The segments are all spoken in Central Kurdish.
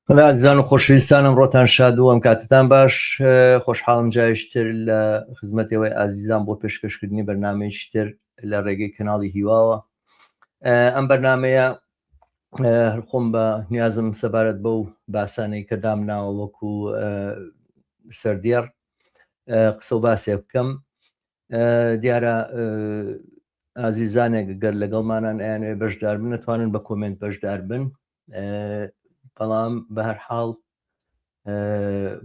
ئازیزان و خۆشەویستانم ڕۆتان شاد و ئەم کاتتان باش خۆشحاڵم جایشتر لە خزمەتەوەی ئازیزان بۆ پێشکەشکردنی بەرنمەیەکی تر لە ڕێگەی کەناڵی هیواوە ئەم بەرنمەیە هەر خۆم بە نیازم سەبارەت بەو باسانەی کە دامناوە وەکو سەردێڕ قسە و باسێ بکەم دیارە ئازیزانێک گەر لەگەڵمانان ئەیانەوێ بەشدار بن نەتوانن بە کۆمێنت بەشدار بن بەڵام بە هەر حاڵ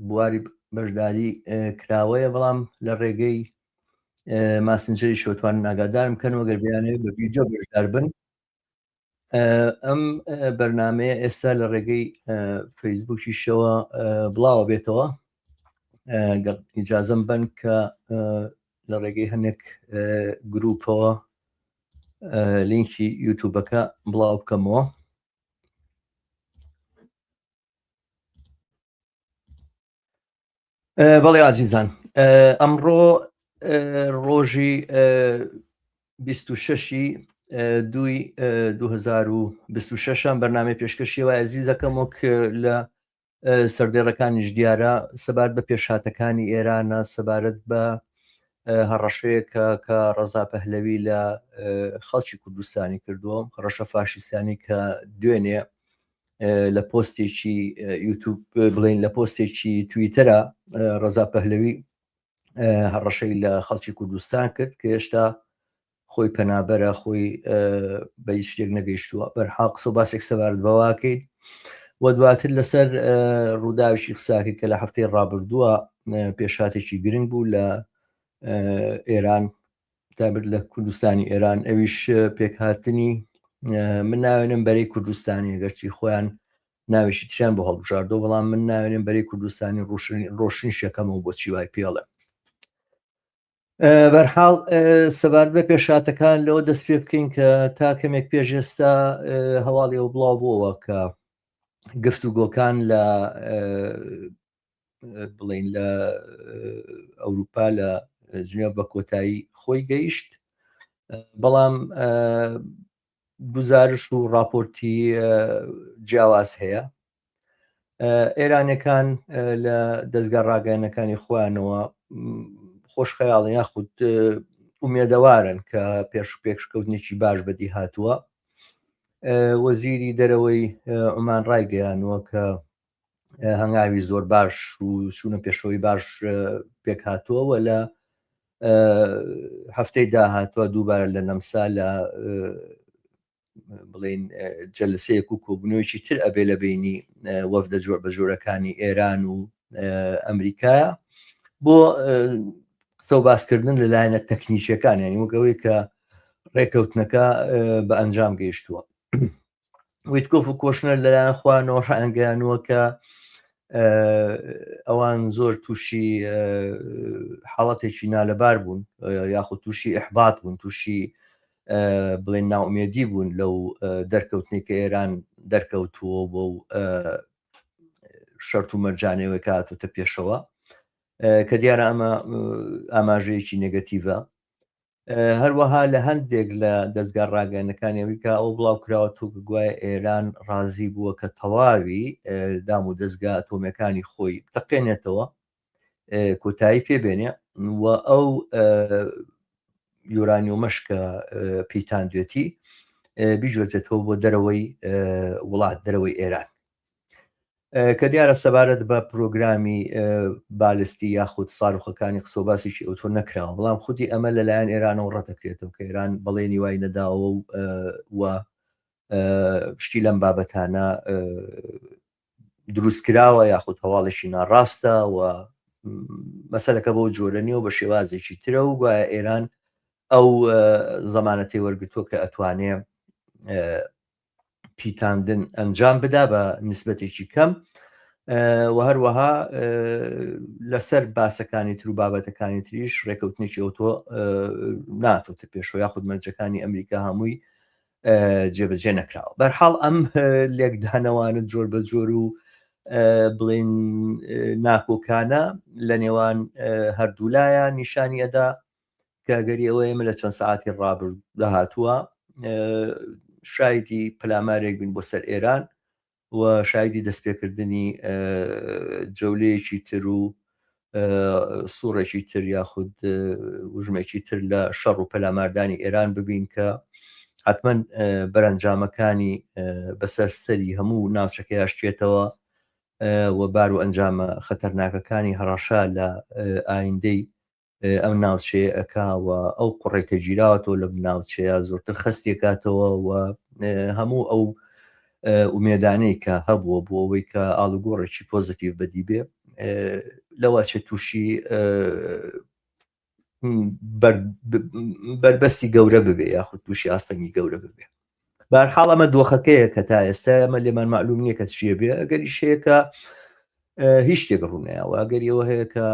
بواری بەشداری کراوەیە بەڵام لە ڕێگەی ماسنجەری شەوتوان ناگادارم کەن وەگەر بیانەوێت بە ڤیدیۆ بەشدار بن ئەم بەرنمەیە ئێستا لە ڕێگەی فەیسبوکیشەوە بڵاوە بێتەوە گەر ئیجازم بن کە لە ڕێگەی هەنێک گروپەوە لینکی یوتوبەکە بڵاو بکەمەوە. بەڵێ ئازیزان ئەمڕۆ ڕۆژی 26 دوی 2026 بەرنامەی پێشکەشیەوە ئازیز دەکەم وەک لە سەردێڕەکانیش دیارە سەبارەت بە پێشهاتەکانی ئێرانە، سەبارەت بە هەڕەشەیەکە کە ڕەزا پەهلەوی لە خەڵکی کوردستانی کردووە، هەڕەشە فاشیستانی کە دوێنێ لە پۆستێکی یوتوب بڵین لە پۆستێکی تویتەرە ڕەزا پەهلەوی هەڕەشەی لە خەڵکی کوردستان کرد کە هێشتا خۆی پەنابەرە خۆی بە هیچ شتێک نەگەیشتووە بەرحاڵ قسە و باسێک سەبارەت بەواکەین و دواتر لەسەر ڕووداوێکی قساکە کە لە هەفتەی ڕابردووە پێشهاتێکی گرنگ بوو لە ئێران تابرد لە کوردستانی ئێران ئەویش پێکهاتنی من ناوێنم بەرەی کوردستانی گەرچی خۆیان ناوێکی تریان بۆ هەڵبژاردەوە بەڵام من ناوێنم بەرەی کوردستانی ڕۆشنی شەکەمەوە بۆچی وای پێڵێ بەرحاڵ سەبارەت بە پێشهاتەکان لەوە دەست پێ بکەین کە تا کەمێک پێش ئێستا هەواڵی ئەو بڵاو بووەوە کە گفتوگۆکان لە بڵین لە ئەوروپا لە جنێو بە کۆتایی خۆی گەیشت بەڵام گوزارش و راپۆرتی جیاواز هەیە ئێرانەکان لە دەستگا ڕاگەیانەکانی خۆیانەوە خۆش خەیاڵن یاخود ئومێدەوارن کە پێش پێشکەوتنێکی باش بەدی هاتووە وەزیری دەرەوەی عومان ڕایگەیانوە کە هەنگاوی زۆر باش و چوونە پێشەوەی باش پێک هاتووە و لە هەفتەی داهاتوە دووبارە لە نەمسا لە بڵین جەلسەیەک و کۆبوونەوەیەکی تر ئەبێ لە بینی وەفدە جۆر بە جۆرەکانی ئێران و ئەمریکا بۆ قسە و باسکردن لە لایەنە تەکنیکیەکان یعنی وەک ئەوەی کە ڕێکەوتنەکە بە ئەنجام گەیشتووە ویتکۆف و کۆشنەر لەلایەن خۆیانەوە ڕایانگەیانووە کە ئەوان زۆر تووشی حاڵەتێکی نالەبار بوون یاخود تووشی ئیحبات بوون تووشی بڵێن ناومێدی بوون لەو دەرکەوتنی کە ئێران دەرکەوتووە بۆ شەرت و مەرجانەوە کە هاتوتە پێشەوە کە دیارە ئەمە ئاماژەیەکی نێگەتیڤە هەروەها لە هەندێک لە دەزگا ڕاگەیاندنەکانی ئەمریکا ئەوە بڵاو کراوەتەوە کە گوایە ئێران ڕازی بووە کە تەواوی دام و دەزگا ئەتۆمیەکانی خۆی بتەقێنێتەوە کۆتایی پێ بێنێ و ئەو یۆرانیۆمەش کە پیتاندوێتی بیگوێزێتەوە بۆ دەرەوەی وڵات دەرەوەی ئێران کە دیارە سەبارەت بە پرۆگرامی بالستی یاخود ساروخەکانی قسە و باسێکی ئەوتۆ نەکراوە بەڵام خودی ئەمە لەلایەن ئێرانەوە ڕەتەکرێتەوە کە ئێران بەڵێنی وای نەداوە و و شتی لەم بابەتانە دروست کراوە یاخود هەواڵێکی ناڕاستە و مەسەلەکە بەو جۆرە نییە و بە شێوازێکی ترە و گوایە ئێران ئەو زەمانەتی وەرگتووە کە ئەتوانێ پیتاندن ئەنجام بدا بە نسبەتێکی کەم و هەروەها لەسەر باسەکانی تر و بابەتەکانی تریش ڕێکەوتنێکی ئەوتۆ ناتۆتە پێشەوە یاخود مەرجەکانی ئەمریکا هەمووی جێبەجێ نەکراوە بەرحاڵ ئەم لێکدانەوانە جۆر بە جۆر و بڵین ناکۆکانە لە نێوان هەردوولایە نیشانی ئەدا کە ئەگەری ئەوە ئێمە لە چەند سەعاتی ڕابردوو داهاتووە شایدی پەلامارێک بین بۆ سەر ئێران. و شایدی دەستپێکردنی جەولەیەکی تر و سوڕێکی تر یاخود وژمێکی تر لە شەڕ و پەلاماردانی ئێران ببین کە حتمما بەرەنجامەکانی بەسەر سەری هەموو ناوچەکەی شتێتەوە و بار و ئەنجامە خەتەرناکەکانی هەڕەشە لە ئایندەی ئەم ناوچەیە ئەکا و ئەو قوڕێک کە گیراوەتەوە لەم ناوچەیە زۆرتر خەستیەکاتەوە و هەموو ئەو ئومێدانەی کە هەبووە بۆ ئەوەی کە ئاڵوگۆڕێکی پۆزیتیڤ بەدی بێ لەوە چێت تووشی بەربەستی گەورە ببێ یاخود تووشی ئاستەنگی گەورە ببێ بارحاڵ ئەمە دۆخەکەیە کە تا ئێستا ئەمە لێمان معلوم نییە کە چیە بێ ئەگەریش هەیە کە هیچ شتێک ڕوونەیەوە ئەگەر ئەوە هەیە کە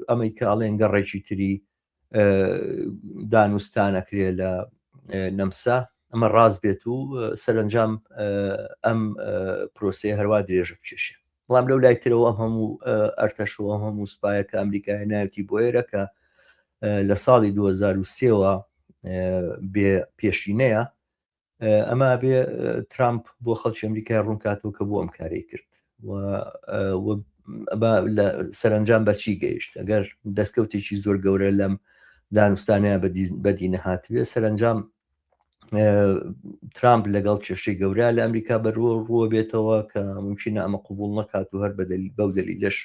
ئەمەی کە ئەڵێن گەڕێکی تری دانوستانەکرێ لە نەمسا ئەمە ڕاست بێت و سەرنجام ئەم پرۆسەیە هەروە درێژە بکێشێ بەڵام لەو لای ترەوە ئەم هەموو ئەرتەش و ئەم هەموو سوپایە کە ئەمریکا هێنایەتی بۆ ئێرە کە لە ساڵی 2023ەوە بێ پێشینەیە ئەمە بێ ترامپ بۆ خەڵکی ئەمریکای ڕوونکاتەوە کە بۆ ئەم کارەی کرد لە سەرنجام بەچی گەیشت ئەگەر دەستکەوتێکی زۆر گەورە لەم دانوستانەیە بەدی نەهاتبێ سەرنجام ترامپ لەگەڵ کێشەی گەورە لە ئەمریکا بەروە ڕووە بێتەوە کە ممکنە ئەمە قوبول نەکات و هەر بەدەلی بەو دەلیلەش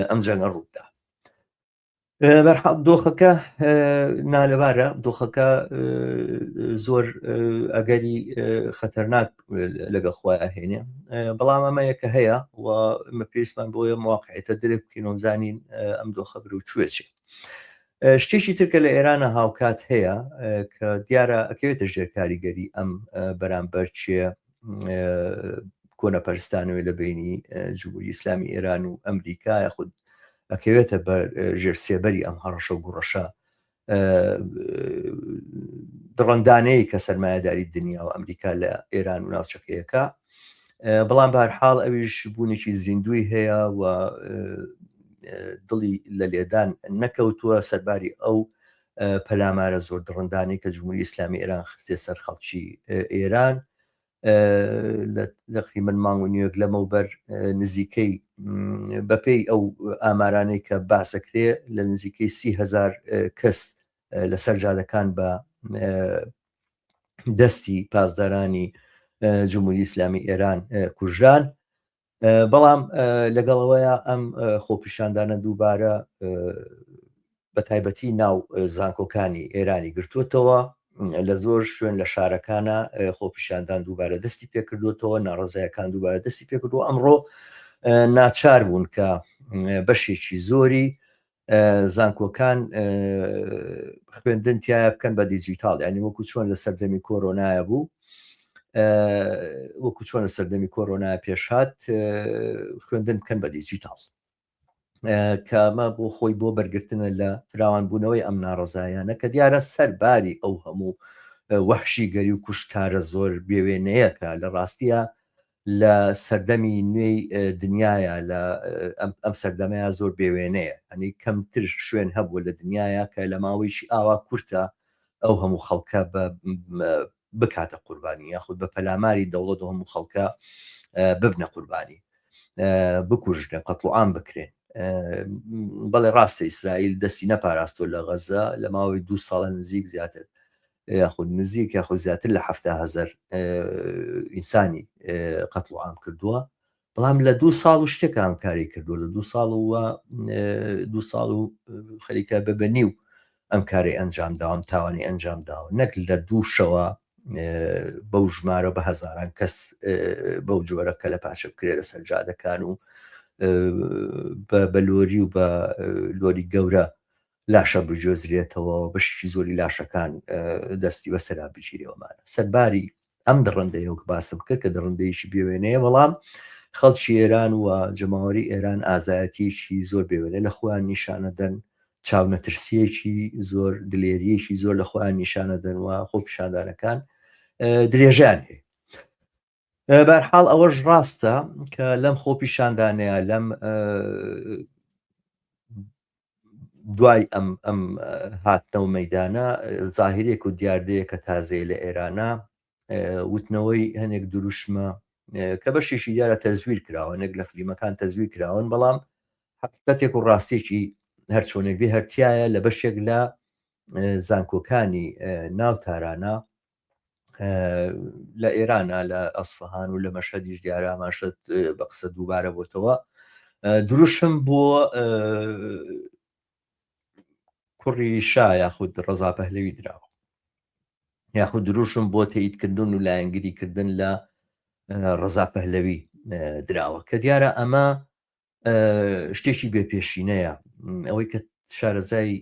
ئەم جەنگە ڕوودا بەرحاڵ دۆخەکە نالەبارە دۆخەکە زۆر ئەگەری خەتەرناک لەگەڵ خۆیان هێنێ بەڵام ئەمە یەکە هەیە و ئمە پێویستمان بۆیە مواقعێتە درێک بکەین و بزانین ئەم دۆخە برو کوێ چێ شتێکی تر کە لە ئێرانە هاوکات هەیە کە دیارە ئەکەوێتە ژێر کاریگەری ئەم بەرامبەر چێ کۆنەپەرستانەوەی لە بینی جمهوری ئیسلامی ئێران و ئەمریکا یاخود ئەکەوێتە بەر ژێر سێبەری ئەم هەڕەشە و گوڕەشە دڕندانەیە کە سەرمایەداری دنیا و ئەمریکا لە ئێران و ناوچەکەیەکە بەڵام بارحاڵ ئەویش بوونێکی زیندوی هەیە و دڵی لە لێدان نەکەوتووە سەرباری ئەو پەلامارە زۆر دڕندانەی کە جمهوری ئیسلامی ئێران خستێ سەر خەڵکی ئێران لە تقریبا مانگ و نیوێک لەمەوبەر نزیکەی بەپێی ئەو ئامارانەی کە باسەکرێ لە نزیکەی 30هزار کەس لەسەر جادەکان بە دەستی پاسدارانی جمهوری ئیسلامی ئێران کوژران بەڵام لەگەڵەوەیە ئەم خۆپیشاندانە دووبارە بە تایبەتی ناو زانکۆکانی ئێرانی گرتووەتەوە لە زۆر شوێن لە شارەکانە خۆپیشاندان دووبارە دەستی پێکردوتەوە ناڕزایەکان دووبارە دەستی پێکردو ئەمڕۆ ناچار بوون کە بەشێکی زۆری زانکۆکان خوێندن تایە بکەن بە دیجیتاڵ ینی وەکو چۆن لە سەردەمی کۆرۆنایە بوو وەکو چۆن لە سەردەمی کۆرۆنا پێشهات خوێندن بکەن بە دیجیتاڵ کامە بۆ خۆی بۆ بەرگرتنە لە فراوانبوونەوەی ئەم ناڕزایانە کە دیارە سەرباری ئەو هەموو وەحشیگەری و کوشتارە زۆر بێوێنەیەکە لە ڕاستیە لە سەردەمی نوێی دنیاە لە ئەم سەردەمەیە زۆر بێوێنەیە ئەنی کەمتر شوێن هەبووە لە دنیاە کە لە ماوەیەکی ئاوا کورتە ئەو هەموو خەڵکە بە بکاتە قوربانی یاخود بە پەلاماری دەوڵەت و هەموو خەڵکە ببنە قوربانی بکوژرێن قەتڵ عام بکرێن بەڵێ ڕاستە ئیسرائیل دەستی نەپاراستۆ لە غەزە لە ماوەی دو ساڵە نزیک زیاتر یاخود نزیک یاخود زیاتر لە 7هزار ئینسانی قەتڵ عام کردووە بەڵام لە دوو ساڵ و شتێک ئەم کاری کردووە لە دوو ساڵ و دوو ساڵ و خەریکە بە بەنی و ئەم کاری ئەنجام داوام تاوانی ئەنجام داوە نەک لە دوو شەوە بەو ژمارە بە هەزاران کەس بەو جۆرە کە لە پاشە بکرێت لەسەر جادەکان و بە لۆری و بە لۆری گەورە لاشە بگوێزرێتەوە بەشێکی زۆری لاشەکان دەستی بەسەرا بگیرێەوەمانە سەرباری ئەم دڕندەیە وەک باسم کرد کە دڕندەیەکی بێوێنەیە بەڵام خەڵکی ئێران و جەماوەری ئێران ئازایەتیەکی زۆر بێوێنە لە خۆیان نیشانەدەن چاونەترسیەکی زۆر دلێریەکی زۆر لە خۆیان نیشانەدەن و خۆپیشاندانەکان درێژیان هەیە بەرحاڵ ئەوەش ڕاستە کە لەم خۆپیشاندانەیە لەم دوای ئەم ئەم هاتنەوە مەدانە زاهرێک و دیاردەیە کە تازەیە لە ئێرانە وتنەوەی هەنێک دروشمە. کە بەشێکی دیارە تەزویر کراوە نەک لە فلیمەکان تەزویر کراون بەڵام حقیقەتێک و ڕاستێکی هەرچۆنێک بێ هەرتیایە لە بەشێک لە زانکۆکانی ناو تارانە لە ئێرانە لە ئەسفهان و لە مەشهەدیش دیارە ئەماشت بە قسە دووبارە بۆتەوە دروشم بۆ کوڕی شا یاخود ڕەزا پەهلەوی دراوە یاخود دروشم بۆ تەیدکردن و لایەنگری کردن لە ڕەزا پەهلەوی دراوە کە دیارە ئەمە شتێکی بێ پێشینەیە ئەوەی کە شارەزای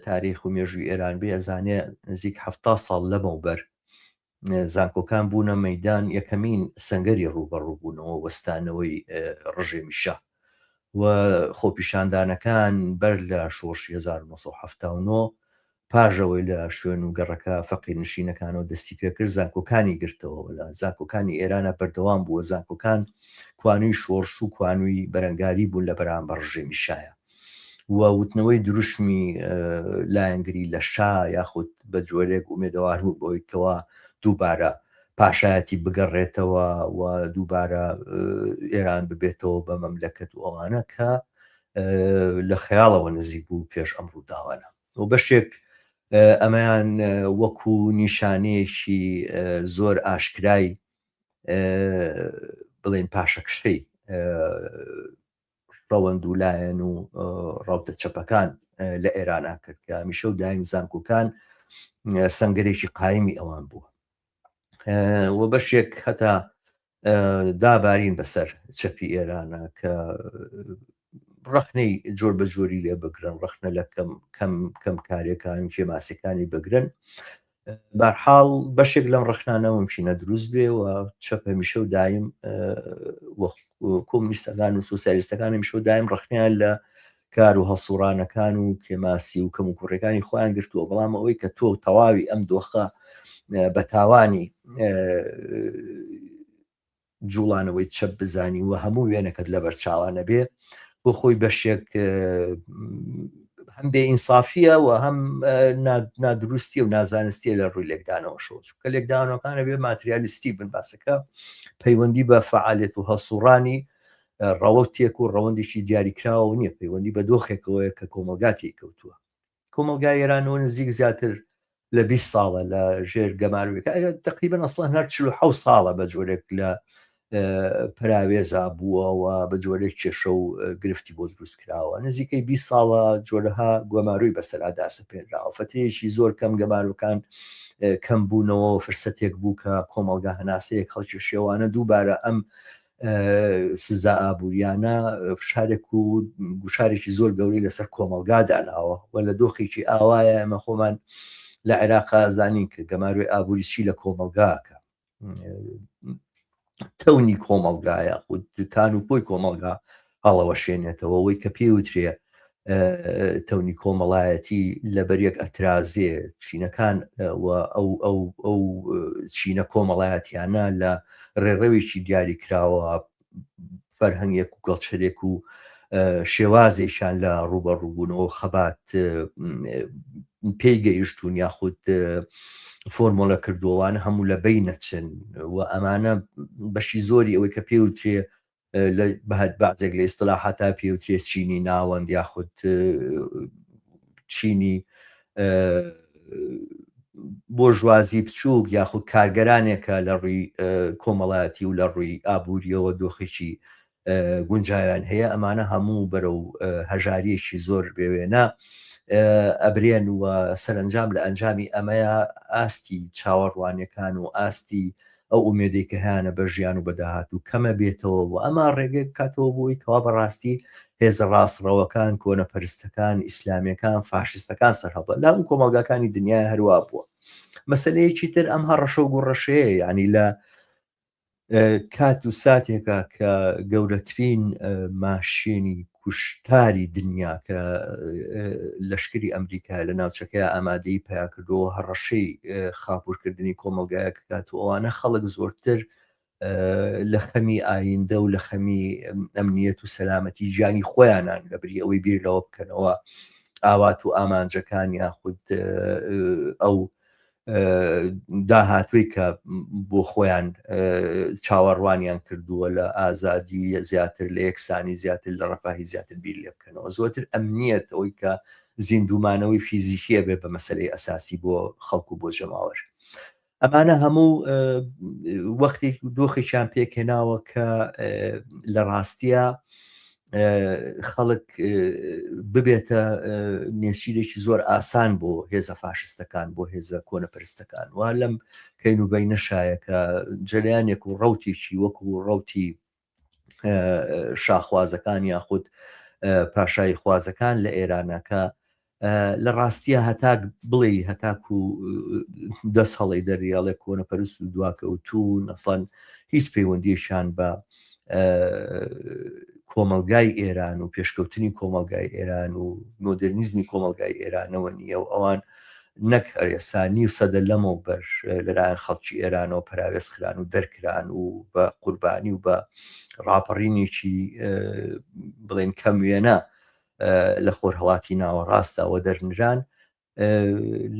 تاریخ و مێژووی ئێران بێ ئەزانێ نزیک ه ساڵ لەمەوبەر زانکۆکان بوونە مەدان یەکەمین سنگەری ڕووبەڕووبوونەوە وەستانەوەی ڕژێمی شا و خۆپیشاندانەکان بەر لە شۆڕشی 1970 پاش ئەوەی لە شوێن و گەڕەکە فەقیرنشینەکانەوە دەستی پێکرد، زانکۆکانی گرتەوە، لە زانکۆکانی ئێرانە بەردەوام بووە، زانکۆکان کوانووی شۆڕش و کوانووی بەرەنگاری بوون لە بەرامبەر ڕژێمی شاە و وتنەوەی دروشمی لایەنگری لە شا یاخود بە جۆرێک ئومێدەوار بوون بەوەی کەوا دووبارە پاشایەتی بگەڕێتەوە و دووبارە ئێران ببێتەوە بە مەملەکەت و ئەوانە کە لە خەیاڵەوە نزیک بوو پێش ئەم ڕووداوانە. و بەشێک ئەمەیان وەکو نیشانەیەکی زۆر ئاشکرای بڵێن پاشەکشەی ڕەوەند و لایەن و ڕەوتە چەپەکان لە ئێران کرد کە هەمیشە و دایم زانکۆکان سەنگەرێکی قایمی ئەوان بووە و بەشێک هەتا دابارین بەسەر چەپی ئێرانە کە ڕەخنەی جۆر بە جۆری لێ بگرن ڕەخنە لە کەم کەم کەم کارەکان کێماسەکانی بگرن بارحاڵ بەشێک لەم ڕەخنانە ممکنە دروست بێ و چەپ هەمیشە و دایم کۆمونیستەکان و سوسیالیستەکان هەمیشە و دایم ڕەخنیان لە کار و هەڵسوڕانەکان و کێماسی و کەموکوڕیەکانی خۆیان گرتووە، بەڵام ئەوەی کە تۆ تەواوی ئەم دۆخە بە تاوانی جوڵانەوەی چەپ بزانی و هەموو وێنەکەت لەبەر چاوانە بێ بۆ خۆی بەشێک هەم بێ ئینسافیە و هەم نادروستی و نازانستیە لە ڕووی لێکدانەوە شۆ چونکە لێکدانەوەکانە بێ ماتریالیستی بن باسەکە پەیوەندی بە فعالێت و هەڵسوڕانی ڕەوتێک و ڕەوەندێکی دیاریکراوەوە نییە، پەیوەندی بە دۆخێکەوەیە کە کۆمەڵگا تێی کەوتووە. کۆمەڵگای ئێرانەوە نزیک زیاتر لە 20 ساڵە لە ژێر گەمارۆیەکە تقریبا ئەسڵەن هەر 47 ساڵە بە جۆرێک لە پراوێزا بووە و بە جۆرێک کێشە و گرفتی بۆ دروست کراوە نزیکەی 20 ساڵە جۆرەها گەمارۆی بەسەرادا سەپێنراوە فترەیەکی زۆر کەم گەمارۆکان کەم بوونەوە فرسەتێک بوو کە کۆمەڵگا هەناسەیەک هەڵکی شێوانە دووبارە ئەم سزا ئابووریانە فشارێک و گوشارێکی زۆر گەورەی لەسەر کۆمەڵگا داناوە و لە دۆخێکی ئاوایە ئێمە خۆمان لە عێراق زانین کە گەماروی ئابووری چی لە کۆمەڵگاکە تەونی کۆمەڵگایە خود تان و پۆی کۆمەڵگا هەڵەوەشێنێتەوە ئەوەی کە پێوترێ تەونی کۆمەڵایەتی لەبەر یەک ئەترازێ چینەکان و ئەو ئەو ئەو چینە کۆمەڵایەتیانە لە ڕێڕەوێکی دیاریکراوە فەرهەنگێک و گەڵچەرێک و شێوازێکیان لە ڕوبەڕووبوونەوە خەبات پێی گەیشتون یاخود فۆرمۆلە کردووەوانە هەموو لە بەی نەچن و ئەمانە بەشی زۆری ئەوەی کە پێوترێ لە بەهەت بەعزێک لە ئیستلاحاتا پێوترێ چینی ناوەند یاخود چینی بۆرژوازی بچووک یاخود کارگەرانێکە لە ڕووی کۆمەڵایەتی و لە ڕووی ئابووریەوە دۆخێکی گونجاویان هەیە ئەمانە هەموو بەرەو هەژاریەکی زۆر بێوێنە ئەبرێن و سەرنجام لە ئەنجامی ئەمەیە ئاستی چاوەڕوانیەکان و ئاستی ئەو ئومێدەی کە هەیانە بە ژیان و بە داهاتوو کەمە بێتەوە و ئەمە ڕێگەی بکاتەوە بۆی کەوا بەڕاستی هێزە ڕاستڕەوەکان، کۆنەپەرستەکان، ئیسلامیەکان، فاشیستەکان سەرهەڵدەن. لە هەموو کۆمەڵگاکانی دنیای هەروا بووە. مەسەلەیەکی تر ئەم هەڕەشە و گوڕەشەیە یعنی لە کات و ساتێکە کە گەورەترین ماشێنی کوشتاری دنیا کە لەشکری ئەمریکا لە ناوچەکەی ئامادەی پیاکردەوە هەڕەشەی خاپورکردنی کۆمەلگایەک کات و ئەوانە خەڵک زۆرتر لە خەمی ئایندە و لە خەمی ئەمنیەت و سەلامەتی گیانی خۆیانان لە بری ئەوەی بیر لەوە بکەنەوە ئاوات و ئامانجەکان یاخود ئەو. داهاتووی کە بۆ خۆیان چاوەڕوانیان کردووە لە ئازادی زیاتر لە یەکسانی زیاتر لە ڕەفاهی زیاتر بیر لێ بکەنەوە زۆرتر ئەمنیەت ئەوەی کە زیندوومانەوەی فیزیکیە بێ بە مەسلەی ئەساسی بۆ خەڵک و بۆ جەماوەر ئەمانە هەموو وەختێک و دۆخێکیان پێکهێناوە کە لە ڕاستیە خەڵک ببێتە نێچیرێکی زۆر ئاسان بۆ هێزە فاشستەکان بۆ هێزە کۆنەپەرستەکان وا لەم کەین و بینەشایە کە جەریانێک و ڕوتێکی وەکو ڕوتی شاخوازەکان یاخود پاشایی خوازەکان لە ئێرانە کە لە ڕاستیە هەتاک بڵێ هەتاکو دەست هەڵی دەریاڵێ کۆنەپەرست و دواکەوتوون ئەسڵەن هیچ پەیوەندیشان بە کۆمەلگای ئێران و پێشکەوتنی کۆمەلگای ئێران و مۆدررنیزمی کۆمەلگای ئێرانەوە نییە و ئەوان نەک هەر ئێستا نیو سەدە لەمەوبەر لەلایەن خەڵکی ئێرانەوە پەراوێز خران و دەرکران و بە قوربانی و بە ڕاپەڕینێکی بڵێن کەم وێنە لە خۆرهەڵاتی ناوەڕاستدا وەدەرنران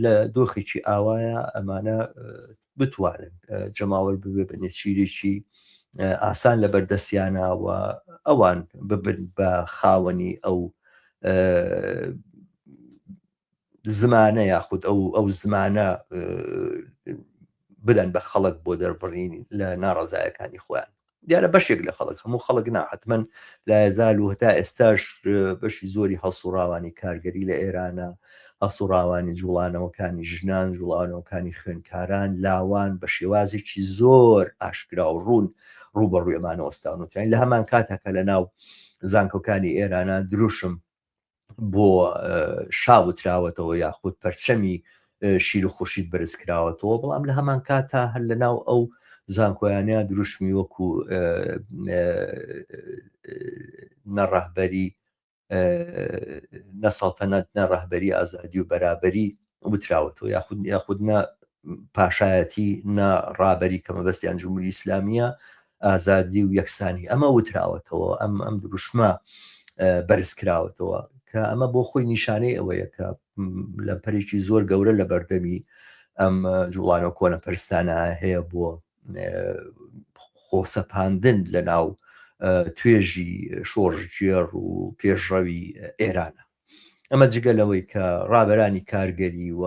لە دۆخێکی ئاوایە ئەمانە بتوانن جەماوەر ببێ بە نێچیرێکی ئاسان لە بەردەستیانە و ئەوان ببن بە خاوەنی ئەو زمانە یاخود ئەو ئەو زمانە بدەن بە خەڵک بۆ دەربڕین لە ناڕەزایەکانی خۆیان دیارە بەشێک لە خەڵک هەموو خەڵک نا حتمما لایەزال و هەتا ئێستاش بەشی زۆری هەڵسوڕاوانی کارگەری لە ئێرانە هەڵسوڕاوانی جوڵانەوەکانی ژنان جوڵانەوەکانی خوێنکاران لاوان بە شێوازێکی زۆر ئاشکرا و ڕوون ڕوبەڕووی ئەمانە وەستاونەتیان لە هەمان کاتەکە لە ناو زانکۆکانی ئێرانە دروشم بۆ شا وتراوەتەوە یاخود پەرچەمی شیر و خورشید بەرز کراوەتەوە بەڵام لە هەمان کاتا هەر لە ناو ئەو زانکۆیانە دروشمی وەکو نەڕەهبەری نەسەڵتەنەت نە ڕەهبەری ئازادی و بەرابەری وتراوەتەوە یاخود یاخود نە پاشایەتی نە ڕابەری کە مەبەستیان جمهوری ئیسلامیە ئازادی و یەکسانی ئەمە وتراوەتەوە ئەم ئەم دروشمە بەرز کراوەتەوە کە ئەمە بۆ خۆی نیشانەی ئەوەیە کە لەمپەرێکی زۆر گەورە لە بەردەمی ئەم جوڵانە کۆنە پەرستانە هەیە بۆ خۆسەپاندن لە ناو توێژی شۆڕشگێڕ و پێشڕەوی ئێرانە. ئەمە جگە لەوەی کە ڕابەرانی کارگەری و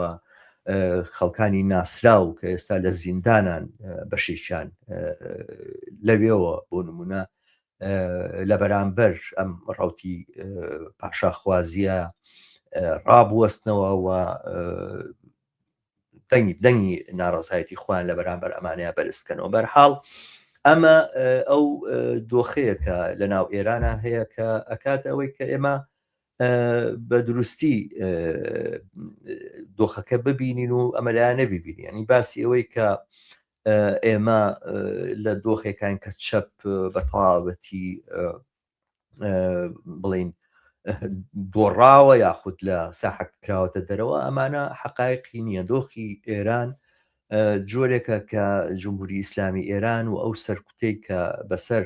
خەڵکانی ناسراو کە ئێستا لە زیندانان بەشێکیان لەوێوە بۆ نمونە لە بەرامبەر ئەم ڕوتی پاشاخوازیە ڕابوەستنەوە و دەنگی دەنگی ناڕەزایەتی خۆیان لە بەرامبەر ئەمانەیە بەرز بکەنەوە بەرحاڵ ئەمە ئەو دۆخەیە کە لە ناو ئێرانە هەیە کە ئەکات ئەوەی کە ئێمە بە دروستی دۆخەکە ببینین و ئەمەلایانە ببینین ینی باسی ئەوەی کە ئێمە لە دۆخێکان کە چەپ بە تەواوەتی بڵین دۆڕاوە یاخود لە ساحە کراوەتە دەرەوە ئەمانە حقایقی نییە دۆخی ئێران جۆرێکە کە جمهوری ئیسلامی ئێران و ئەو سەرکوتەی کە بەسەر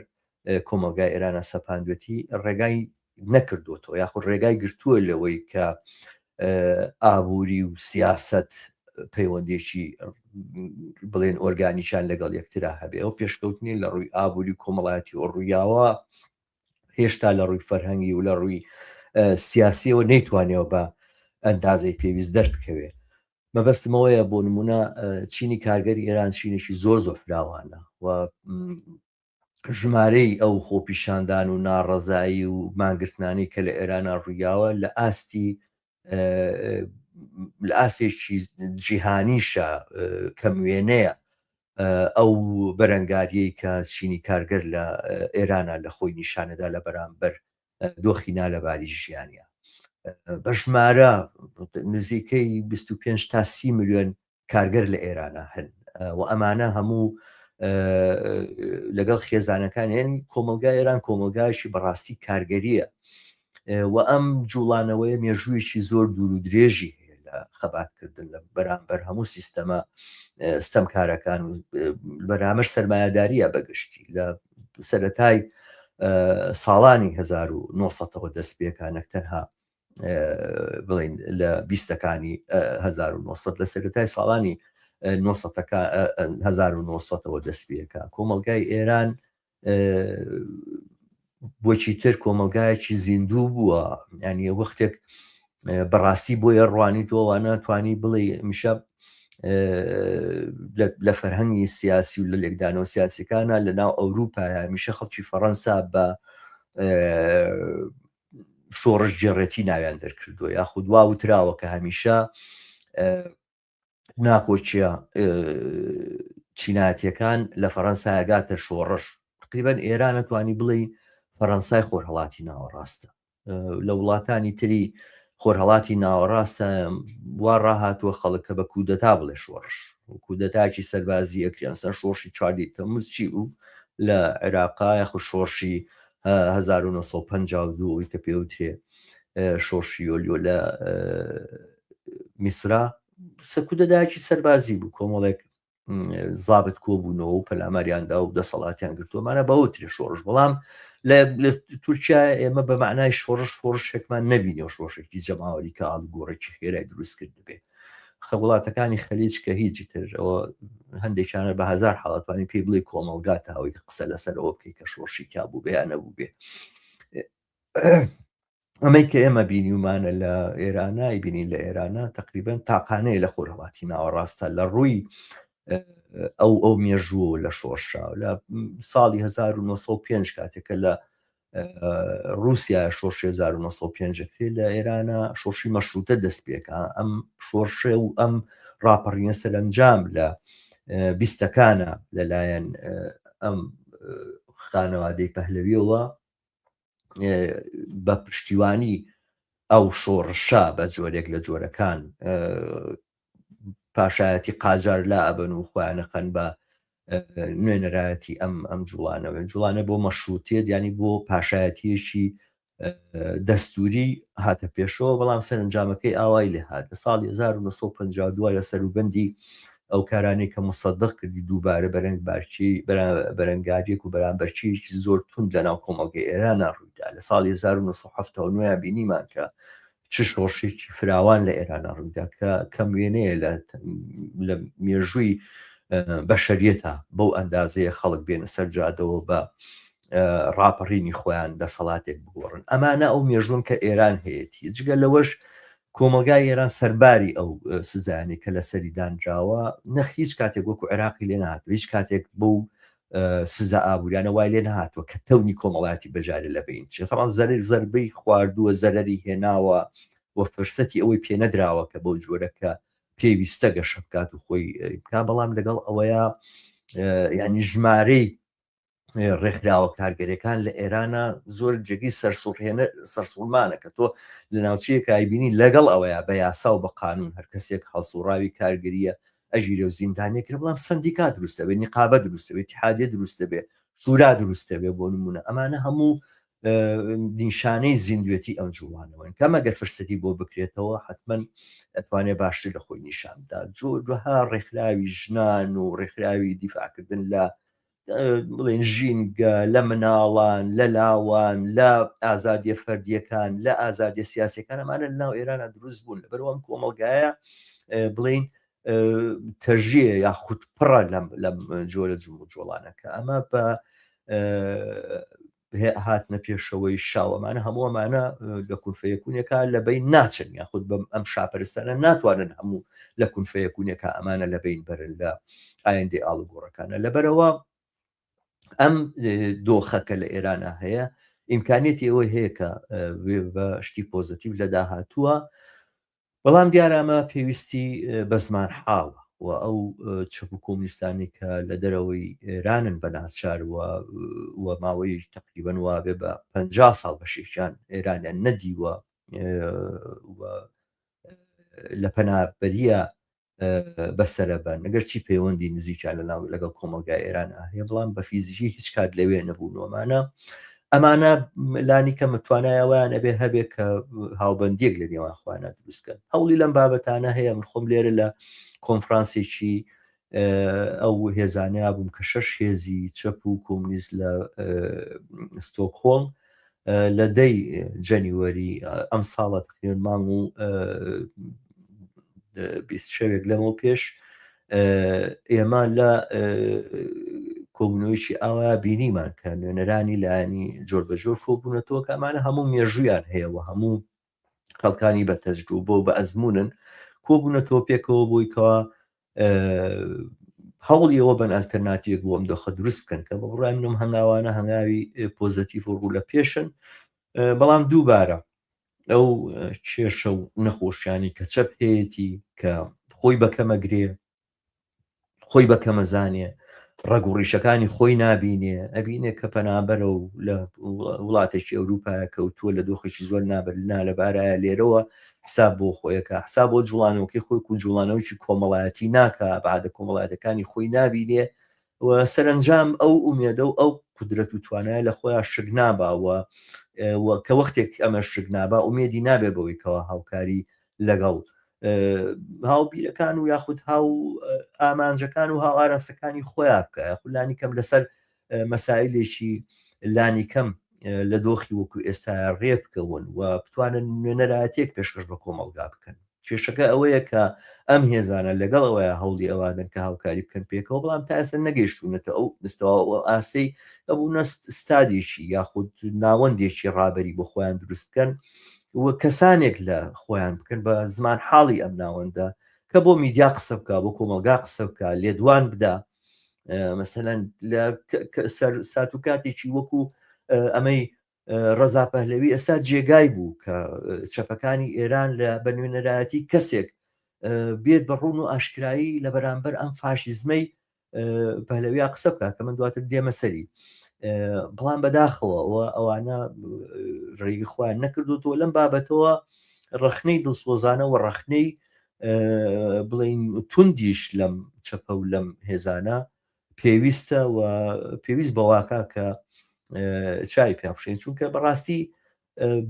کۆمەلگای ئێرانە سەپاندوێتی ڕێگای نەکردوێتەوە یاخود ڕێگای گرتووە لەوەی کە ئابووری و سیاست پەیوەندێکی بڵێن ئۆرگانیشان لەگەڵ یەکترا هەبێ ئەو پێشکەوتنی لە ڕووی ئابووری و کۆمەڵایەتی و ڕوویاوە هێشتا لە ڕووی فەرهەنگی و لە ڕووی سیاسیەوە نەیتوانێەوە بە ئەندازەی پێویست دەربکەوێ مەبەستمەوەیە بۆ نمونە چینی کارگەری ئێران چینێکی زۆر زۆر فراوانە و ژمارەی ئەو خۆپیشاندان و ناڕەزایی و مانگرتنانەی کە لە ئێرانە ڕوویاوە لە ئاستی لە ئاستێکی جیهانیشە کەم وێنەیە ئەو بەرەنگاریەی کە چینی کارگەر لە ئێرانە لە خۆی نیشانەدا لە بەرامبەر دۆخی نالەباری ژیانە بە ژمارە نزیکەی 25 تا 30 میلیۆن کارگەر لە ئێرانە هەن و ئەمانە هەموو لەگەڵ خێزانەکان یعنی کۆمەلگای ئێران کۆمەلگایشی بەڕاستی کارگەریە و ئەم جوڵانەوەیە مێژوویەکی زۆر دوور و درێژی هەیە لە خەباتکردن لە بەرامبەر هەموو سیستەمە ستەمکارەکان و بەرامەر سەرمایەداریە بەگشتی لە سەرەتای ساڵانی 1970ەوە دەست پێکا نەک تەنها بڵین لە بیستەکانی 1900 لە سەرەتای ساڵانی. نۆسەتەکە 1900ەوە دەست پێکا. کۆمەڵگای ئێران بۆچی تر کۆمەڵگایەکی زیندوو بووە، یعنی وەختێک بەڕاستی بۆیە ڕوانی تۆوانە توانی بڵێ میشە لە فەرهەنگی سیاسی و لە لێکدانەوە سیاسەکانە لە ناو ئەوروپایە میشە خەڵکی فەڕەنسا بە شۆڕشگێڕێتی ناویان دەرکردووە یاخود وا وتراوە کە هەمیشە ناکۆکیە چینایەتیەکان لە فەرەنسا گاتە شۆڕش. تقریبا ئێران ئەتوانی بڵێ فەرەنسای خۆرهەڵاتی ناوەڕاستە. لە وڵاتانی تری خۆرهەڵاتی ناوەڕاستە وا ڕاهاتووە خەڵک کە بە کودەتا بڵێ شۆڕش، کودەتاکی سەربازی ئەکرێن. سەر شۆڕشی چواردەی تەمموز چی بوو لە عێراقا، یاخود شۆڕشی 1952 ئەوەی کە پێوترێ شۆڕشی یۆلیۆ لە میسرا، سەرکودەدایەکی سەربازی بوو، کۆمەڵێک زابت کۆبوونەوە و پەلاماریاندا و دەسەڵاتیان گرتووەمانە بەوترێ شۆڕش. بەڵام لە تورکیا ئێمە بە معنای شۆڕش شۆڕشێکمان نەبینەوە، شۆڕشێکی جەماوەری کە ئاڵوگۆڕێکی خێرای دروست کرد بێ. وڵاتەکانی خەلیج کە هیچی تر ئەوە هەندێکیانە بە هزار حاڵەتوانی پێی بڵێ کۆمەڵگا تاوەی کە قسە لەسەر ئەوە بکەی کە شۆڕشی تیا بوو بێ یا نەبوو بێ. ئەمەی کە ئێمە بینیومانە لە ئێرانە بینین لە ئێرانە تقریبا تاقانەیە لە خۆرهەڵاتی ناوەڕاستە لە ڕووی ئەو ئەو مێژوو لە شۆڕشا لە ساڵی 1905 کاتێکە لە رووسیا شۆڕشی 1905 کرێ، لە ئێرانە شۆڕشی مەشروتە دەست پێکا. ئەم شۆڕشێ و ئەم ڕاپەڕینە سەرەنجام لە بیستەکانە لەلایەن ئەم خانەوادەی پەهلەویەوە بە پشتیوانی ئەو شۆڕشە بە جۆرێک لە جۆرەکان پاشایەتی قاجار لا ئەبن و خۆیانەخەن بە نوێنەرایەتی ئەم ئەم جوڵانەوە جوڵانە بۆ مەشروتێت، ینی بۆ پاشایەتیەکی دەستوری هاتە پێشەوە. بەڵام سەرنجامەکەی ئاوای لێ هات لە ساڵی 1952 لە سەروبەندی ئەو کارانەی کە مسەدق کردی دووبارە بەرەنگ بارچی بەرەنگاریەک و بەرامبەرچیەکی زۆر توند لە ناو کۆمەڵگەی ئێرانە ڕوویدا. لە ساڵی 1979 بینیمان کە چ شۆڕشێکی فراوان لە ئێرانە ڕوویدا کە کەم وێنەیە لە مێژووی بەشەریەتە بەو ئەندازەیە خەڵک بێنە سەر جادەوە بە ڕاپەڕینی خۆیان دەسەڵاتێک بگۆڕن. ئەمانە ئەو مێژوون کە ئێران هەیەتی. جگە لەوەش کۆمەلگای ئێران سەرباری ئەو سزایانی کە لەسەری دانراوە نەخ هیچ کاتێک وەکو عێراقی لێ نهاتوە، هیچ کاتێک بەو سزا ئابووریانە وای لێ نهاتوە کە تەونی کۆمەڵایەتی بەجارێ لە بین چێ. تەمان زەرر زەربەی خواردووە، زەرەری هێناوە و فرسەتی ئەوەی پێنەدراوە کە بەو جۆرە کە پێویستە گەشە بکات و خۆی بکا. بەڵام لەگەڵ ئەوەیە یعنی ژمارەی ڕێکخراوە کارگەرەکان لە ئێرانە زۆر جێگەی سەرسوڕهێنە سەرسوڕمانە کە تۆ لە ناوچەیەک ئایبینی لەگەڵ ئەوەیە بە یاسا و بە قانون هەر کەسێک هەڵسوڕاوی کارگەریە ئەژیرە و زیندانیە کرد، بەڵام سندیکا دروستە بێ، نیقابە دروستە بێ، اتحادیە دروستە بێ، شورا دروستە بێ. بۆ نمونە ئەمانە هەموو نیشانەی زیندوێتی ئەم جوڵانەوەن کە مەگەر فرسەتی بۆ بکرێتەوە حتمما ئەتوانێت باشتر لە خۆی نیشان بدا. جۆرەها ڕێکخراوی ژنان و ڕێکخراوی دیفاعکردن لە بڵێن ژینگە، لە مناڵان، لە لاوان، لە ئازادیە فەردیەکان، لە ئازادیە سیاسەکان، ئەمانە لە ناو ئێرانە دروست بوون. لەبەرئەوە ئەم کۆمەڵگایە بڵین تەژیە یاخود پڕە لەم لەم جۆرە جموجۆڵانەکە. ئەمە بە هاتنە پێشەوەی شاوەمانە هەموو ئەمانە لە کونفەیەکونێکا لە بین ناچن، یاخود بەم ئەم شاپەرستانە ناتوانن هەموو لە کونفەیەکونێکا ئەمانە لە بین بەرن لە ئایندەی ئاڵوگۆڕەکانە. لەبەرەوە ئەم دۆخە کە لە ئێرانە هەیە ئیمکانیەتی ئەوەی هەیە کە بە شتی پۆزیتیڤ لە داهاتووە، بەڵام دیارە ئەمە پێویستی بە زمان حاڵە و ئەو چەپ و کۆمونیستانی کە لە دەرەوەی ئێرانن بە ناچار و ماوەی تقریبا وابێ بە 50 ساڵ بەشێکیان ئێرانیان نەدیوە و لە پەنابەریە بەسەرە بن، ئەگەر چی پەیوەندی نزیکیان لە ناو لەگەڵ کۆمەڵگای ئێران هەیە، بەڵام بە فیزیکی هیچ کات لەوێ نەبوون. ئەمانە ئەمانە لانی کەم توانای ئەوەیان ئەبێ هەبێ کە هاوبەندیەک لە نێوان خۆیانە دروستکەن. هەوڵی لەم بابەتانە هەیە. من خۆم لێرە لە کۆنفرانسێکی ئەو هێزانەیە بووم کە شەش هێزی چەپ و کۆمونیست لە ستۆکهۆڵم لە دەی جەنیوەری ئەم ساڵە، تقریبا مانگ و 20 شەوێک لەمەو پێش. ئێمە لە کۆبوونەوەیکی ئاوا بینیمان کە نوێنەرانی لایەنی جۆر بە جۆر کۆبوونەتەوە کە ئەمانە هەموو مێژوویان هەیە و هەموو خەڵکانی بە تەجروبە و بە ئەزمونن کۆبوونەتەوە پێکەوە بۆی کەوا هەوڵی ئەوە بن ئەلتەرناتیڤێک بۆ ئەم دۆخە دروست بکەن کە بە بڕای منم هەنگاوانە هەنگاوی پۆزەتیڤ و ڕوو لە پێشن بەڵام دووبارە ئەو کێشە و نەخۆشیانی کە چەپ هەیەی کە خۆی بەکەمەگرێ خۆی بە کەمەزانێ ڕەگ و ڕیشەکانی خۆی نابینێ ئەبینێ کە پەنابەرە و لە وڵاتێکی ئەوروپایە کەوتووە لە دۆخێکی زۆر نابەر نالەبارایە لێرەوە حساب بۆ خۆیەکە حساب بۆ جوڵانەوەکەی خۆی و جوڵانەوەی کۆمەڵایەتی ناکە بەعادە کۆمەڵایەتەکانی خۆی نابینێ و سەرنجام ئەو ئومێدە و ئەو قودرەت و توانایە لە خۆیان شک نابا و کە وەختێک ئەمە شک نابا ئومێدی نابێ بەوەی کەوا هاوکاری لەگەڵ هاوبیرەکان و یاخود هاو ئامانجەکان و هاو ئاراستەکانی خۆیان بکە یاخود لانی کەم لەسەر مەسایلێکی لانی کەم لە دۆخی وەکو ئێستا ڕێ بکەون و بتوانن نوێنەرایەتێک پێشکەش بە کۆمەڵگا بکەن. کێشەکە ئەوەیە کە ئەم هێزانە لەگەڵ ئەوەیە هەوڵی ئەوادەن کە هاوکاری بکەن پێکەوە بەڵام تا ئێستا نەگەیشتوونەتە ئەو مستەوا و ئاستەی ئەبوونە ستادێکی یاخود ناوەندێکی ڕابەری بۆ خۆیان دروست بکەن و کەسانێک لە خۆیان بکەن بە زمان حاڵی ئەم ناوەندە کە بۆ میدیا قسە بکە بۆ کۆمەلگا قسە بکە لێدوان بدا مەسەلەن لە سات و کاتێکی وەکو ئەمەی ڕەزا پەهلەوی ئێستا جێگای بوو کە چەپەکانی ئێران لە بە نوێنەرایەتی کەسێک بێت بە ڕوون و ئاشکرایی لە بەرامبەر ئەم فاشیزمەی پەهلەویا قسە بکە کە من دواتر دێمە سەری بەڵام بەداخەوە و ئەوانە ڕێگی خۆیان نەکردوتەوە لەم بابەتەوە ڕەخنەی دڵسۆزانە و ڕەخنەی بڵین توندیش لەم چەپە و لەم هێزانە پێویستە و پێویست بەواکە کە چای پێ بخشین چونکە بەڕاستی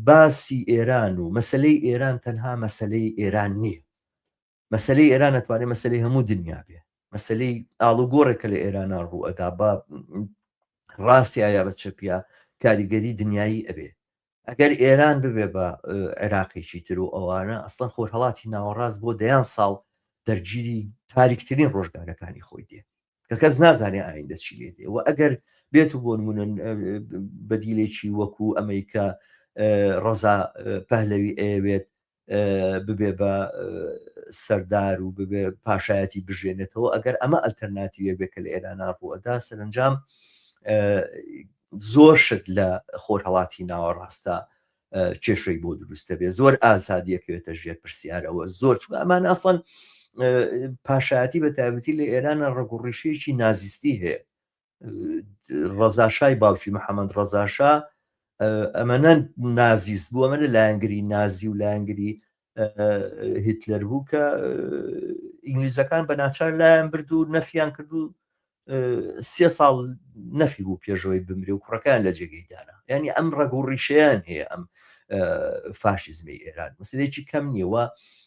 باسی ئێران و مەسلەی ئێران تەنها مەسلەی ئێران نییە مەسلەی ئێران ئەتوانێت مەسلەی هەموو دنیا بێ مەسلەی ئاڵوگۆڕێک کە لە ئێرانە ڕوو ئەدا بە ڕاستی ئایا بە چەپیا کاریگەری دنیایی ئەبێ ئەگەر ئێران ببێ بە عێراقێکی تر و ئەوانە ئەسڵەن خۆرهەڵاتی ناوەڕاست بۆ دەیان ساڵ دەرگیری تاریکترین ڕۆژگارەکانی خۆی دێ کە کەس نازانێ ئایندە چی لێ دێ و ئەگەر بێت و بۆ نمونە بەدیلێکی وەکو ئەمەی کە ڕەزا پەهلەوی ئەیەوێت ببێ بە سەردار و ببێ پاشایەتی بژێنێتەوە ئەگەر ئەمە ئەلتەرناتیوێک بێ کە لە ئێران ڕووەدا سەرنجام زۆر شت لە خۆرهەڵاتی ناوەڕاستە کێشەی بۆ دروستە بێ زۆر ئازادیەکەوێتە ژێر پرسیارەوە زۆر چونکە ئەمان ئەسڵەن پاشایەتی بە تایبەتی لە ئێرانە ڕەگوڕیشەیەکی نازیستی هەیە ڕەزاشای باوکی محەممەد ڕەزاشا ئەمە نە نازیست بوو ئەمە لە لایەنگری نازی و لایەنگری هیتلەر بوو کە ئینگلیزەکان بە ناچار لایەن برد و نەفیان کرد و سێ ساڵ نەفی بوو پێشەوەی بمرێ و کوڕەکان لە جێگەی دانا یعنی ئەم ڕەگ و ڕیشەیان هەیە ئەم فاشیزمی ئێران مەسلەیەکی کەم نییە و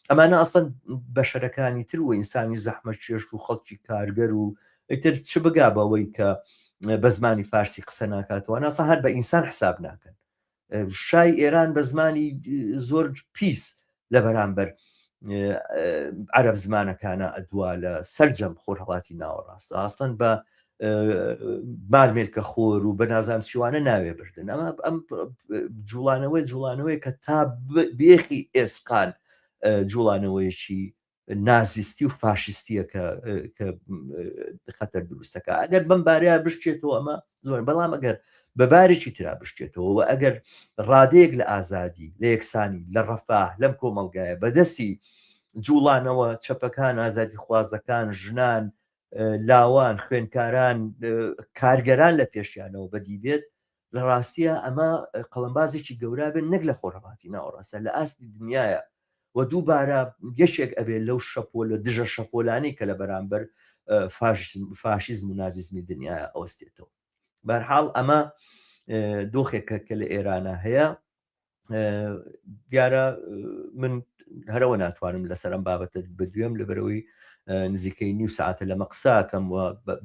ئەمانە ئەسڵەن بەشەرەکانی تر و ئینسانی زەحمە چێشت و خەڵکی کارگەر و ئیتر چ بگا بەوەی کە بە زمانی فارسی قسە ناکاتەوە ناسا هەر بە ئینسان حساب ناکەن شای ئێران بە زمانی زۆر پیس لە بەرامبەر عەرەب زمانەکانە ئەدوا لە سەرجەم خۆرهەڵاتی ناوەڕاست ئاستن بە مارمێلکە خۆر و بە نازام چیوانە ناوێ بردن ئەمە ئەم جوڵانەوەی جوڵانەوەی کە تا بێخی ئێسقان جوڵانەوەیەکی نازیستی و فاشیستیە کە کە خەتەر دروستەکە ئەگەر بەم بارەیە بشکێتەوە ئەمە زۆر بەڵام ئەگەر بە بارێکی ترا بشکێتەوە و ئەگەر ڕادەیەک لە ئازادی لە یەکسانی لە ڕەفاه لەم کۆمەڵگایە بەدەستی جوڵانەوە چەپەکان ئازادی خوازەکان ژنان لاوان خوێنکاران کارگەران لە پێشیانەوە بەدی بێت لە ڕاستیە ئەمە قەڵمبازێکی گەورا بێت نەک لە خۆرهەڵاتی ناوەڕاستە لە ئاستی دنیاە و دووبارە یەکێک ئەبێ لەو شەپۆلە دژە شەپۆلانەی کە لە بەرامبەر فاشیزم و نازیزمی دنیاە ئەوەستێتەوە بەرحاڵ ئەمە دۆخێکە کە لە ئێرانە هەیە دیارە من هەرەوە ناتوانم لەسەر ئەم بابەتە بدوێم لەبەرەوەی نزیکەی نیو ساعتە لەمە قساکەم و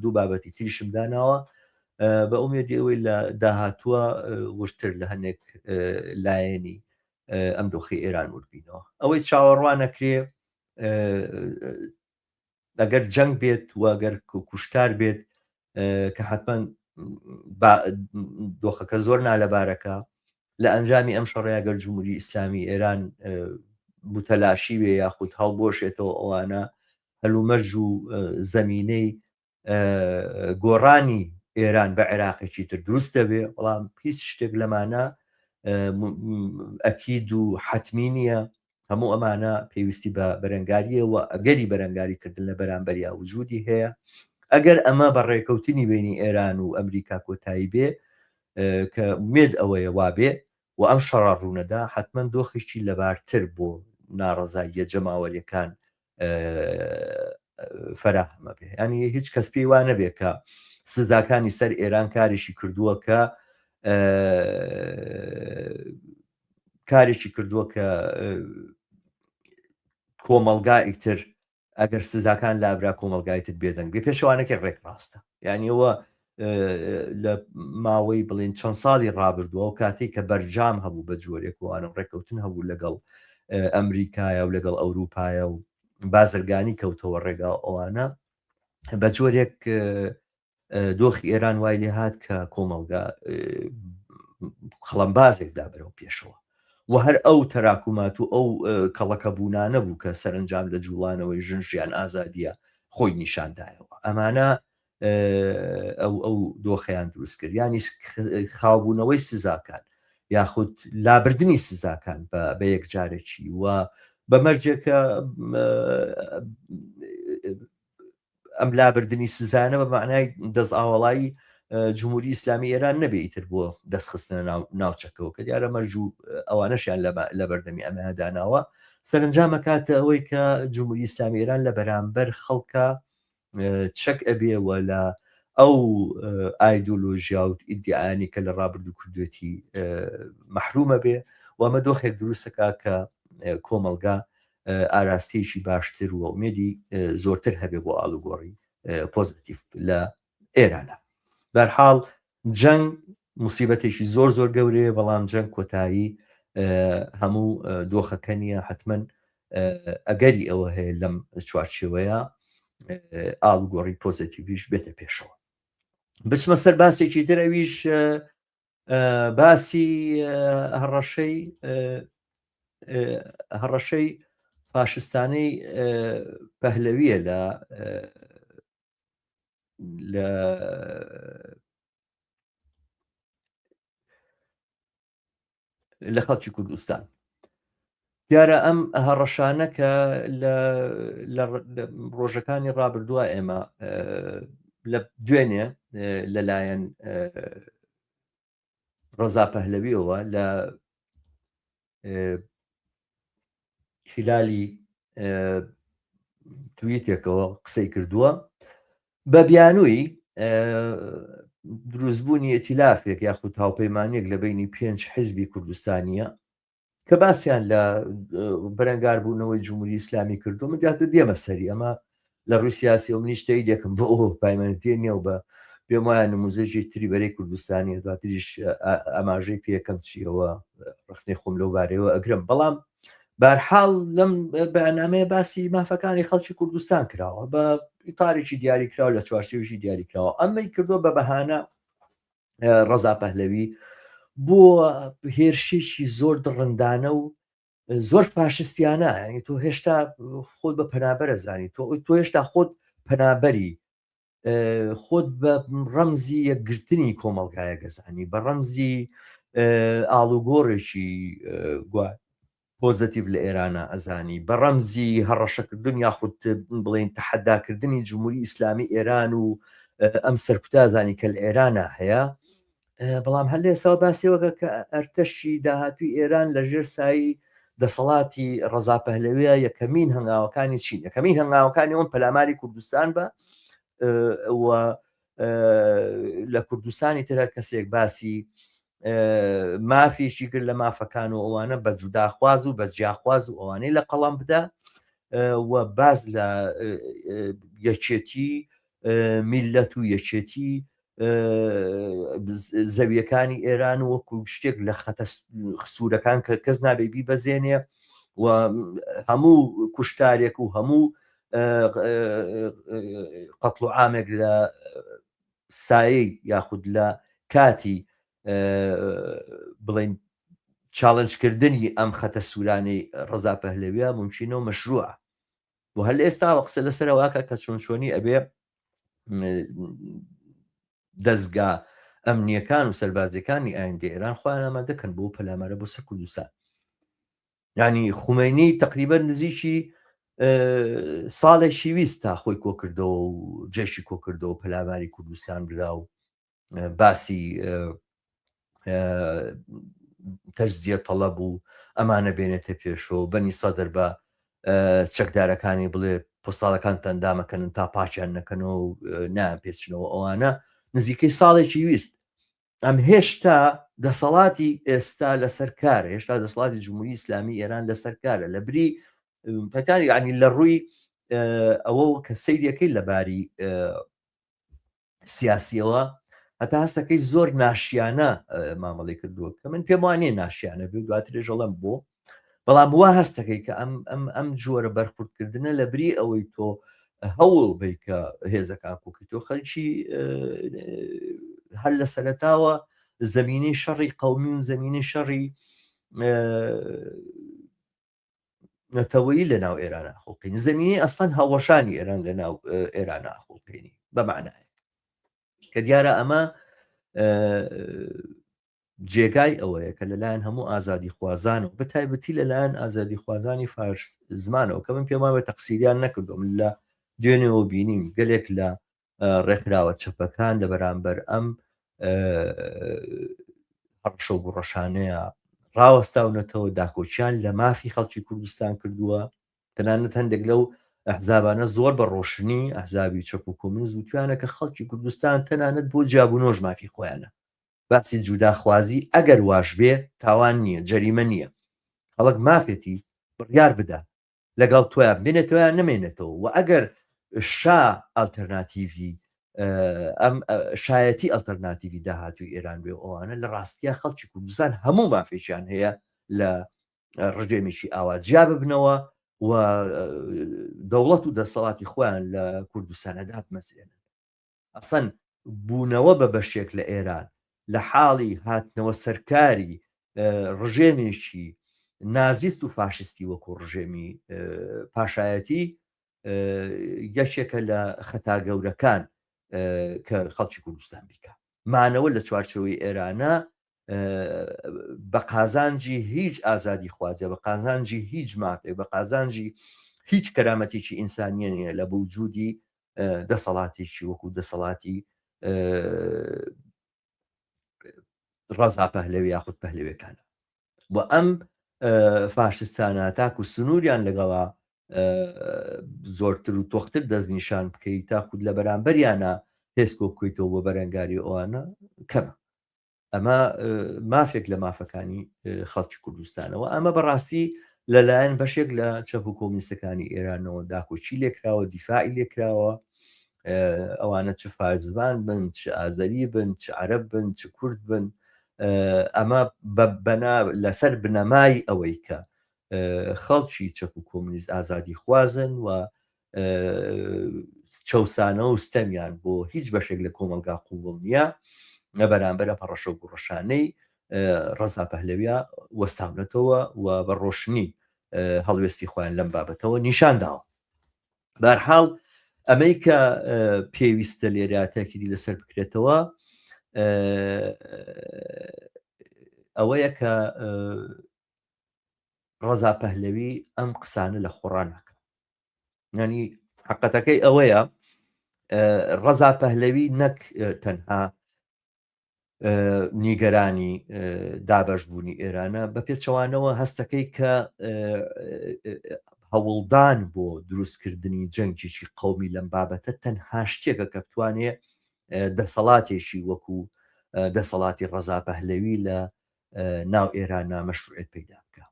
دوو بابەتی تریشم داناوە بە ئومێدی ئەوەی لە داهاتووە وردتر لە هەنێک لایەنی ئەم دۆخی ئێران وردبینەوە ئەوەی چاوەڕوان نەکرێ. ئەگەر جەنگ بێت و ئەگەر کوشتار بێت کە حتمما دۆخەکە زۆر نالەبارەکە لە ئەنجامی ئەم شەڕەیا گەر جمهوری ئیسلامی ئێران متەلاشی بێ یاخود هەڵبۆشێتەوە ئەوانە هەلومەرج و زەمینەی گۆڕانی ئێران بە عێراقێکی تر دروست دەبێ بەڵام هیچ شتێک لەمانە ئەکید و حەتمی نییە هەموو ئەمانە پێویستی بە بەرەنگارییە و ئەگەری بەرەنگاری کردن لە بەرامبەریا وجودی هەیە. ئەگەر ئەمە بە ڕێکەوتنی بینی ئێران و ئەمریکا کۆتایی بێ کە ئومێد ئەوەیە وابێ و ئەم شەڕە ڕوونەدا حەتمەن دۆخێکی لەبارتر بۆ ناڕەزاییە جەماوەریەکان فەراهەمە بێ. یانی هیچ کەس پێی وا نەبێ کە سزاکانی سەر ئێران کارێکی کردووە کە کارێکی کردووە کە کۆمەڵگا ئیتر ئەگەر سزاکان لابرا کۆمەڵگای تر بێدەنگ بێ پێشەوانەکە ڕێک ڕاستە یعنی ئەوە لە ماوەی بڵین چەند ساڵی ڕابردووە و کاتێک کە بەرجام هەبوو بە جۆرێک وانە ڕێککەوتن هەبوو لەگەڵ ئەمریکایە و لەگەڵ ئەوروپایە و بازرگانی کەوتەوە ڕێگا ئەوانە بە جۆرێک دۆخی ئێران وای لێ هات کە کۆمەڵگا خەڵەمبازێک دا بەرەو پێشەوە و هەر ئەو تەراکومات و ئەو کەڵەکەبوونانە بوو کە سەرنجام لە جوڵانەوەی ژن ژیان ئازادیە خۆی نیشاندایەوە ئەمانە ئەو ئەو دۆخیان دروست کرد ینی خاوبوونەوەی سزاکان یاخود لابردنی سزاکان بە یەکجارێکی و بە مەرجێکە ئەم لابردنی سزانە بە مەعنای دەستئاوەڵایی جمهوری ئیسلامی ئێران نەبێ ئیتر بۆ دەستخستنە ناو ناوچەکەوە کە دیارە مەرج و ئەوانەشیان لە بەردەمی ئەمە داناوە سەرنجامە کاتە ئەوەی کە جمهوری ئیسلامی ئێران لە بەرامبەر خەڵکە چەک ئەبێ و لە ئەو ئایدۆلۆژیا و ئیدیعانی کە لە ڕابردوو کردوێتی مەحرومە بێ و ئەمە دۆخێک دروستەکە کە کۆمەڵگا ئاراستەیەکی باشتر و ئومێدی زۆرتر هەبێ بۆ ئاڵوگۆڕی پۆزیتیڤ لە ئێرانە. بەرحاڵ جەنگ موسیبەتێکی زۆر زۆر گەورەیە، بەڵام جەنگ کۆتایی هەموو دۆخەکە نییە، حتمما ئەگەری ئەوە هەیە لەم چوارچێوەیە ئاڵوگۆڕی پۆزیتیڤیش بێتە پێشەوە. بچمە سەر باسێکی تر ئەویش باسی هەڕەشەی هەڕەشەی فاشستانەی پەهلەویە لە لە لە خەڵکی کوردستان دیارە ئەم هەڕەشانە کە لە ڕۆژەکانی ڕابردووە ئێمە لە دوێنێ لەلایەن ڕەزا پەهلەویەوە لە خلالی تویتێکەوە قسەی کردووە بە بیانووی دروستبوونی ئیتیلافێک یاخود هاوپەیمانیەک لە بینی پێنج حیزبی کوردستانیە کە باسیان لە بەرەنگاربوونەوەی جمهوری ئیسلامی کردو من دیاتر دێمە سەری ئەمە لە ڕووی سیاسی و منیش تەیدێکم بۆ ئەو پایمەنتێ نییە و بە پێم وایە نموزەجی تری بەرەی کوردستانی دواتریش ئاماژەی پێکەم چیەوە ڕخنەی خۆم لەو بارەیەوە ئەگرم بەڵام بارحاڵ لەم بەیاننامەیە باسی مافەکانی خەڵکی کوردستان کراوە بە ئیتارێکی دیاریکراو لە چوارچێوەیەکی دیاریکراوە ئەمەی کردووە بە بەهانە ڕەزا پەهلەوی بۆ هێرشێکی زۆر دڕندانە و زۆر فاشستیانە یعنی تۆ هێشتا خۆت بە پەنابەرە زانی تۆ تۆ هێشتا خۆت پەنابەری خۆت بە ڕەمزی یەکگرتنی کۆمەڵگایە گەزانی بە ڕەمزی ئاڵوگۆڕێکی پۆزەتیڤ لە ئێرانە ئەزانی بە ڕەمزی هەڕەشەکردن یاخود بڵێن تەحەداکردنی جمهوری ئیسلامی ئێران و ئەم سەرکوتە ئەزانی کە لە ئێرانە هەیە بەڵام هەر لێسەوە باسیەوەکە کە ئەرتەشی داهاتوی ئێران لە ژێر سایی دەسەڵاتی ڕەزا پەهلەویە یەکەمین هەنگاوەکانی چین یەکەمین هەنگاوەکانی ئەوم پەلاماری کوردستان بە و لە کوردستانی تر هەر کەسێک باسی مافێکی کرد لە مافەکان و ئەوانە بە جوداخواز و بە جیاخواز و ئەوانەی لە قەڵام بدە و باز لە یەکێتی میلەت و یەکێتی زەویەکانی ئێران وەکو شتێک لە خەتە سوورەکان کە کەس نابێ بیبەزێنێ و هەموو کوشتارێک و هەموو قەتڵ و عامێک لە سایەی یاخود لە کاتی بڵین چاڵنجکردنی ئەم خەتە سوورانەی ڕەزا پەهلەویە مومکینە و مەشروعە و هەر لە ئێستاوە قسە لەسەر ئەوەکە کە چۆن چۆنی ئەبێ دەزگا ئەمنیەکان و سەربازیەکانی ئایندەی ئێران خۆیان ئامادەکەن بۆ پەلامارە بۆ سەر کوردستان. یعنی خومەینی تقریبا نزیکی ساڵێکی ویست تا خۆی کۆکردەوە و جێشی کۆکردەوە پەلاماری کوردستان برا و باسی تەجزیە تەڵەب و ئەمانە بێنێتە پێشەوە بەنی سەدر بە چەکدارەکانی بڵێ پۆستاڵەکانتان دامەکەنن تا پاکیان نەکەنەوە و نایان پێچنەوە ئەوانە نزیکەی ساڵێکی ویست ئەم هێشتا دەسەڵاتی ئێستا لەسەر کارە هێشتا دەسەڵاتی جمهوری ئیسلامی ئێران لەسەر کارە لە بری پەتانی ینی لە ڕووی ئەوە کە سەیرەکەی لەباری سیاسیەوە هەتا هەستەکەی زۆر ناشیانە مامەڵی کردووە کە من پێم وانیە ناشیانە بێ دواترێژ ئەڵێم بۆ بەڵام وا هەستەکەی کە ئەم ئەم ئەم جۆرە بەرخوردکردنە لە بری ئەوەی تۆ هەوڵ بی کە هێزەکان کۆکی تۆ خەلکی هەر لە سەرەتاوە زمینەی شەڕی قومی و زمینەی شەڕی نەتەوەیی لە ناو ئێران ئاخوڵقێنی زمینەی ئەسڵەن هەڵوەشانی ئێران لە ناو ئێران ئاخوڵقێنی بە معنایەک کە دیارە ئەمە جێگای ئەوەیە کە لەلایەن هەموو ئازادی خوازان و بەتایبەتی لەلایەن ئازادی خوازانی فارس زمانەوە کە من پێم وایە تەقسیریان نەکردوم لە دوێنێەوە بینیم گەلێک لە ڕێکخراوە چەپەکان لە بەرامبەر ئەم هەڕەشە و گوڕەشانەیە ڕاوەستاونەتەوە داکۆکیان لە مافی خەڵکی کوردستان کردووە تەنانەت هەندێک لەو ئەحزابانە زۆر بە ڕۆشنی ئەحزابی چەپ و کۆمونیست وتویانە کە خەڵکی کوردستان تەنانەت بۆ جیابوونەوەش مافی خۆیانە باسی جوداخوازی ئەگەر واش بێ تاوان نییە جەریمە نییە خەڵک مافێتی بڕیار بدا لەگەڵ تۆیا بمێنێتەوە یان نەمێنێتەوە و ئەگەر شا ئەلتەرناتیڤی ئەم شایەتی ئەلتەرناتیڤی داهاتووی ئێران بێ ئەوانە لە ڕاستیە خەڵکی کوردستان هەموو مافێکیان هەیە لە ڕژێمێکی ئاوا جیا ببنەوە و دەوڵەت و دەسەڵاتی خۆیان لە کوردستانە دابمەزرێنن ئەسەن بوونەوە بە بەشێک لە ئێران لە حاڵی هاتنەوە سەرکاری ڕژێمێکی نازیست و فاشستی وەکو ڕژێمی پاشایەتی یەکێکە لە خەتا گەورەکان کە خەڵکی کوردستان بیکە مانەوە لە چوارچەوەی ئێرانە بە قازانجی هیچ ئازادی خوازیە بە قازانجی هیچ مافێک بە قازانجی هیچ کەرامەتێکی ئینسانیە نیە لە بەوجودی دەسەڵاتێکی وەکو دەسەڵاتی ڕەزا پەهلەوی یاخود پەهلەویەکانە و ئەم فاشستانە تاکو سنووریان لەگەڵا زۆرتر و تۆختر دەستنیشان بکەیت تاخود لە بەرامبەریانە هێزکۆ بکەیتەوە بۆ بەرەنگاری ئەوانە کەمە ئەمە مافێک لە مافەکانی خەڵکی کوردستانەوە ئەمە بەڕاستی لەلایەن بەشێک لە چەپ و کۆمنیستەکانی ئێرانەوە داکۆکی لێکراوە دیفاعی لێکراوە ئەوانە چ فارزبان بن چ ئازەری بن چ عەرب بن چ کورد بن ئەمە بەنا لەسەر بنەمای ئەوەی کە خەڵکی چەپ و کۆمنیست ئازادی خوازن و چەوسانە و ستەمیان بۆ هیچ بەشێک لە کۆمەڵگا قوبڵ نییە نە بەرامبەر ئەم هەڕەشە و گوڕەشانەی ڕەزا پەهلەویە وەستاونەتەوە و بە ڕۆشنی هەڵوێستی خۆیان لەم بابەتەوە نیشان داوە. بارحاڵ ئەمەی کە پێویستە لێرە تاکیدی لەسەر بکرێتەوە ئەوەیە کە ڕەزا پەهلەوی ئەم قسانە لە خۆڕا ناکە ینی حقەتەکەی ئەوەیە ڕەزا پەهلەوی نەک تەنها نیگەرانی دابەش بوونی ئێرانە بە پێچەوانەوە هەستەکەی کە هەوڵدان بۆ دروستکردنی جەنگێکی قومی لەم بابەتە تەنها شتێکە کە بتوانێ دەسەڵاتێکی وەکو دەسەڵاتی ڕەزا پەهلەوی لە ناو ئێران مەشروعیت پەیدا بکە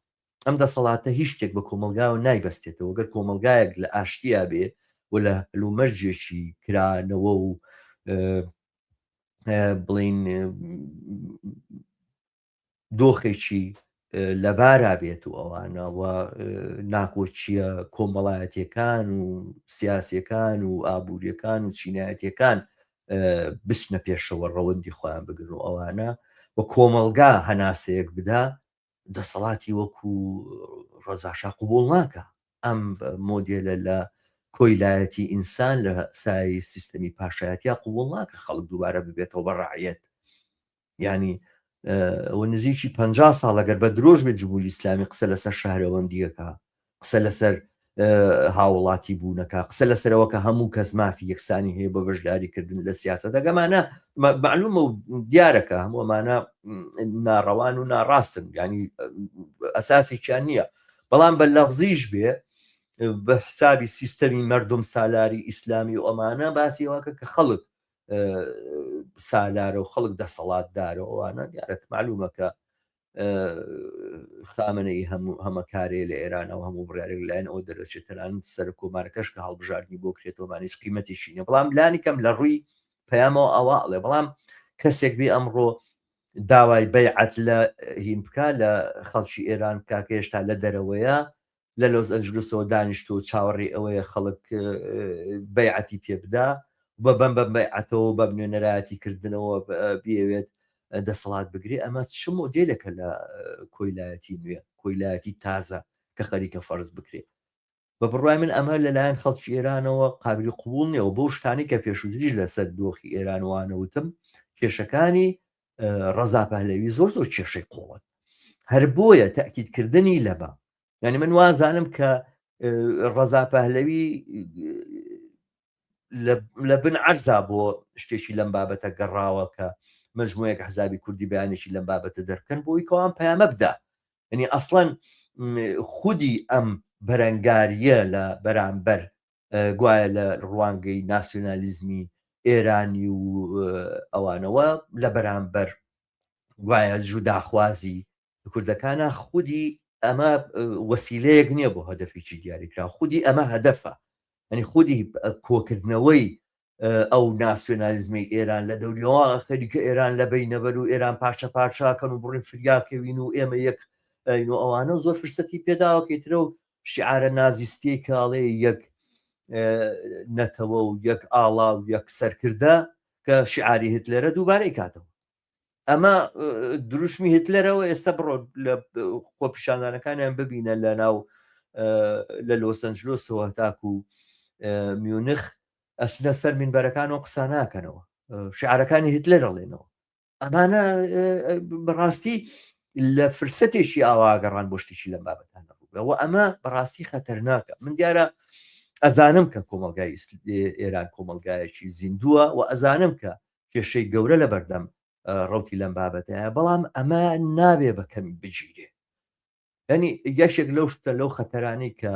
ئەم دەسەڵاتە هیچ شتێک بە کۆمەڵگاوە نایبەستێتەوە گەر کۆمەڵگایەک لە ئاشتیا بێ و لە هەلومەرجێکی کرانەوە و بڵین دۆخێکی لەبارا بێت و ئەوانە و ناکۆکییە کۆمەڵایەتیەکان و سیاسیەکان و ئابووریەکان و چینایەتیەکان بچنە پێشەوە ڕەوەندی خۆیان بگرن و ئەوانە و کۆمەڵگا هەناسەیەک بدا دەسەڵاتی وەکو ڕەزاشا قوبوڵ ناکە ئەم مۆدێلە لە کۆیلایەتی ئینسان لە سای سیستەمی پاشایەتیا قوبوڵ ناکە خەڵک دووبارە ببێتەوە بە ڕعیەت یانی ئەوە نزیکی پ ساڵ ئەگەر بە درۆژ بێت جمهوری ئیسلامی قسە لەسەر شارەوەندیەکە قسە لەسەر هاوڵاتی بوونەکە قسە لەسەرەوە کە هەموو کەس مافی یەکسانی هەیە بە بەشداریکردن لە سیاستەکەمانە معلومە و دیارەکە هەموومانە ناڕەوان و ناڕاستن ینی ئەساسێکیان نییە بەڵام بە لەفزیش بێ بە حسابی سیستەمی مردم سالاری ئیسلامی و ئەمانە باسی واکە کە خەڵک سالارە و خەڵک دەسەڵاتدارە ئەوانە دیارە معلومە کە خامنەی هەموو هەمەکارێ لە ئێرانەوە هەموو بڕارێک لایەن ئەو دەرەچێت تەنانەت سەر کۆمارەکەش کە هەڵبژاردننی بۆ کرێتەوەمان هیچ قیمەتێکی نیە بەڵام لانی کەم لە ڕووی پەیامەوە ئەوە ئەڵێ بەڵام کەسێک بێ ئەمڕۆ داوای بەیعەت لە هین بکە لە خەڵکی ئێران بکە کە هێشتا لە دەرەوەیە لە لۆس ئەنجلوسەوە دانیشتووە و چاوەڕێی ئەوەیە خەڵک بەیعەتی پێ بدا و بەم بەم بەیعەتەوە و بەم نوێنەرایەتی کردنەوە بیەوێت دەسەڵات بگرێ ئەمە چ مۆدێلێکە لە کۆیلایەتی نوێ کۆیلایەتی تازە کە خەریکە فەرز بکرێ بە بڕوای من ئەمە لەلایەن خەڵکی ئێرانەوە قابلی قبوڵ نییە و بەو شتانی کە پێشووتریش لەسەر دۆخی ئێران وانەوتم کێشەکانی ڕەزا پەهلەوی زۆر زۆر کێشەی قوڵن هەر بۆیە تەکیدکردنی لەمە یعنی من وازانم کە ڕەزا پەهلەوی لە بن عەرزا بۆ شتێکی لەم بابەتە گەڕاوە کە مەجموعەیەک حزابی کوردی بەیانێکی لەم بابەتە دەرکەن بۆی کەوان پەیامە بدا یعنی ئەسڵەن خودی ئەم بەرەنگاریە لە بەرامبەر گوایە لە ڕوانگەی ناسیۆنالیزمی ئێرانی و ئەوانەوە لە بەرامبەر گوایە جوداخوازی کوردەکانە خودی ئەمە وەسیلەیەک نییە بۆ هەدەفێکی دیاریکرا خودی ئەمە هەدەفە ئەنی خودی کۆکردنەوەی ئەو ناسیۆنالیزمی ئێران لە دەوریەوە خەریکە ئێران لە بینەبەر و ئێران پارچە پارچاکەن و بڕین فریاکەوین و ئێمە یەک و ئەوانە زۆر فرسەتی پێداوەکەیترە و شعارە نازیستیەی کاڵێ یەک نەتەوە و یەک ئاڵا و یەک سەرکردە کە شعاری هتلەرە دووبارەی کاتەوە ئەمە دروشمی هتلەرەوە ئێستا بڕۆ لە خۆپیشاندانەکانیان ببینە لە ناو لە لۆسەنجلۆسەوە هەتاکو میونخ ئەچنە سەر مینبەرەکان و قسە ناکەنەوە شعارەکانی هتلەر ئەڵێنەوە ئەمانە بەڕاستی لە فرسەتێکی ئاواگەڕان بۆ شتێکی لەم بابەتانە ڕووبەوە ئەمە بەڕاستی خەتەرناکە من دیارە ئەزانم کە کۆمەلگای ئێران کۆمەلگایەکی زیندووە و ئەزانم کە کێشەی گەورە لە بەردەم ڕوتی لەم بابەتەیە بەڵام ئەمە نابێ بە کەمی بگیرێ ینی یەکێک لەو شتە لەو خەتەرانەی کە